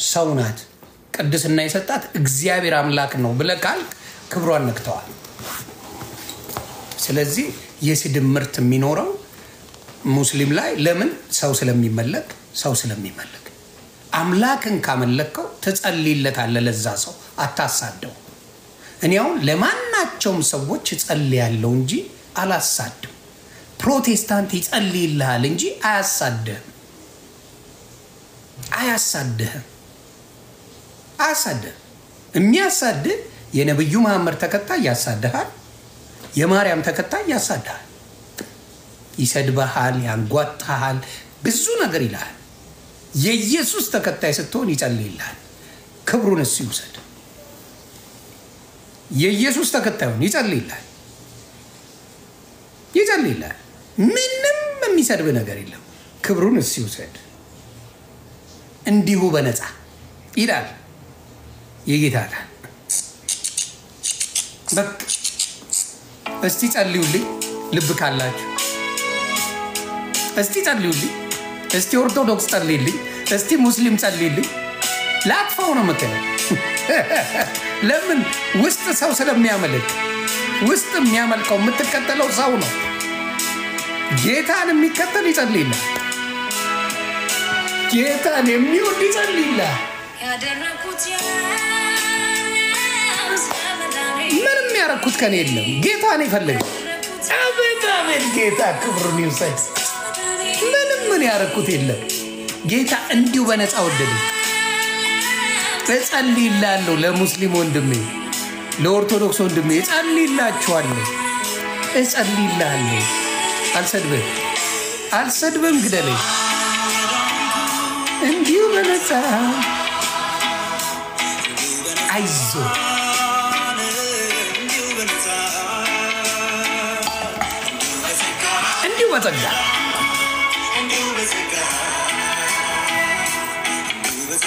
ሰው ናት፣ ቅድስና የሰጣት እግዚአብሔር አምላክ ነው ብለህ ካልክ ክብሯን ነክተዋል። ስለዚህ የስድብ ምርት የሚኖረው ሙስሊም ላይ። ለምን? ሰው ስለሚመለክ፣ ሰው ስለሚመለክ። አምላክን ካመለከው ትጸልይለታለህ፣ ለዛ ሰው አታሳደው። እኔ አሁን ለማናቸውም ሰዎች እጸልያለሁ እንጂ አላሳድም። ፕሮቴስታንት ይጸልይልሃል እንጂ አያሳድህም፣ አያሳድህም፣ አያሳድህም። የሚያሳድህ የነብዩ መሐመድ ተከታይ ያሳድሃል፣ የማርያም ተከታይ ያሳድሃል፣ ይሰድብሃል፣ ያንጓጥሃል፣ ብዙ ነገር ይልሃል። የኢየሱስ ተከታይ ስትሆን ይጸልይልሃል። ክብሩን እሱ ይውሰድ። የኢየሱስ ተከታዩን ይጸልይልሃል፣ ይጸልይልሃል። ምንም የሚሰድብ ነገር የለም። ክብሩን እሱ ይውሰድ። እንዲሁ በነፃ ይላል የጌታ ቃል። በቃ እስቲ ጸልዩልኝ ልብ ካላችሁ። እስቲ ጸልዩልኝ፣ እስቲ ኦርቶዶክስ ጸልይልኝ፣ እስቲ ሙስሊም ጸልይልኝ። ላጥፋው ነው የምትለው። ለምን? ውስጥ ሰው ስለሚያመልክ፣ ውስጥ የሚያመልከው የምትከተለው ሰው ነው። ጌታን የሚከተል ይጸልይልሃል። ጌታን የሚወድ ይጸልይልሃል። ምንም ያረኩት ከኔ የለም። ጌታን የፈለገ አቤት አቤት፣ ጌታ ክብሩን ይውሰድ። ምንም ምን ያረኩት የለም። ጌታ እንዲሁ በነፃ ወደደኝ። እጸልይልሃለሁ፣ ለሙስሊም ወንድሜ፣ ለኦርቶዶክስ ወንድሜ እጸልይላችኋለሁ፣ እጸልይልሃለሁ። አልሰድብህም፣ አልሰድብህም፣ ግደለኝ። እንዲሁ በነፃ አይዞ እንዲሁ በጸጋ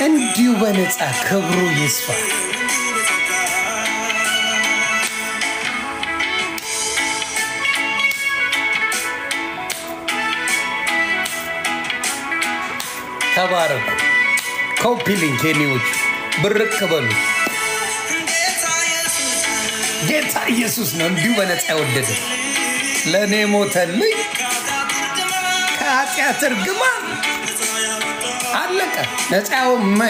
እንዲሁ በነፃ ክብሩ ይስፋ። ተባረኩ። Copy link የኔዎች ብርክ በሉ። ጌታ ኢየሱስ ነው እንዲሁ በነፃ የወደደ፣ ለእኔ ሞተልኝ ከኃጢአት እርግማን። አለቀ። ነፃ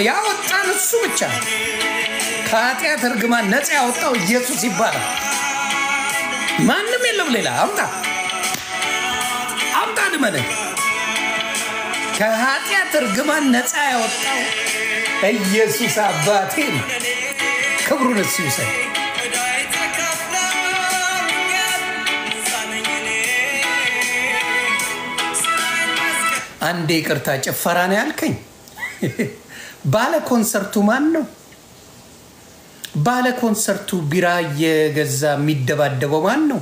ያወጣን እሱ ብቻ ነው። ከኃጢአት እርግማን ነፃ ያወጣው ኢየሱስ ይባላል። ማንም የለም ሌላ። አምጣ አምጣ ድመነኝ። ከኃጢአት እርግማን ነፃ ያወጣው ኢየሱስ አባቴ ነው። ክብሩን እሱ ይውሰድ። አንዴ ይቅርታ፣ ጭፈራ ነው ያልከኝ? ባለ ኮንሰርቱ ማን ነው? ባለ ኮንሰርቱ ቢራ እየገዛ የሚደባደበው ማን ነው?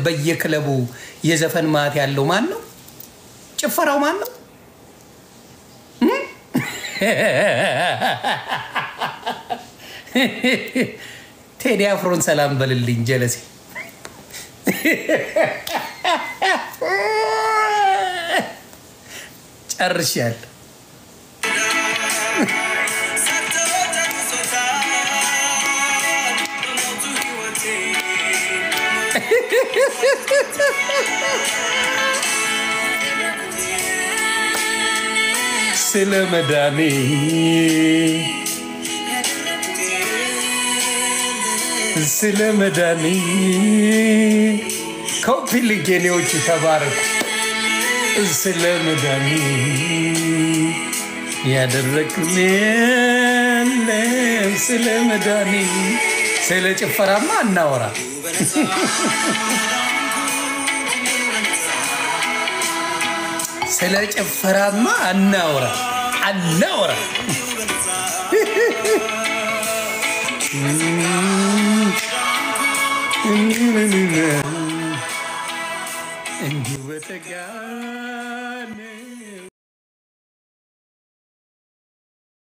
በየክለቡ የዘፈን ማት ያለው ማን ነው? ጭፈራው ማን ነው? ቴዲ አፍሮን ሰላም በልልኝ ጀለሴ። ጨርሻለሁ። ስለ መዳኔ፣ ስለ መዳኔ copy link የኔዎቹ ተባረኩ። ስለ መዳኔ ያደረግን የለም ስለ መዳኔ። ስለ ጭፈራማ አናወራ። ስለ ጭፈራማ አናወራ አናወራ። እንዲሁ በተጋነ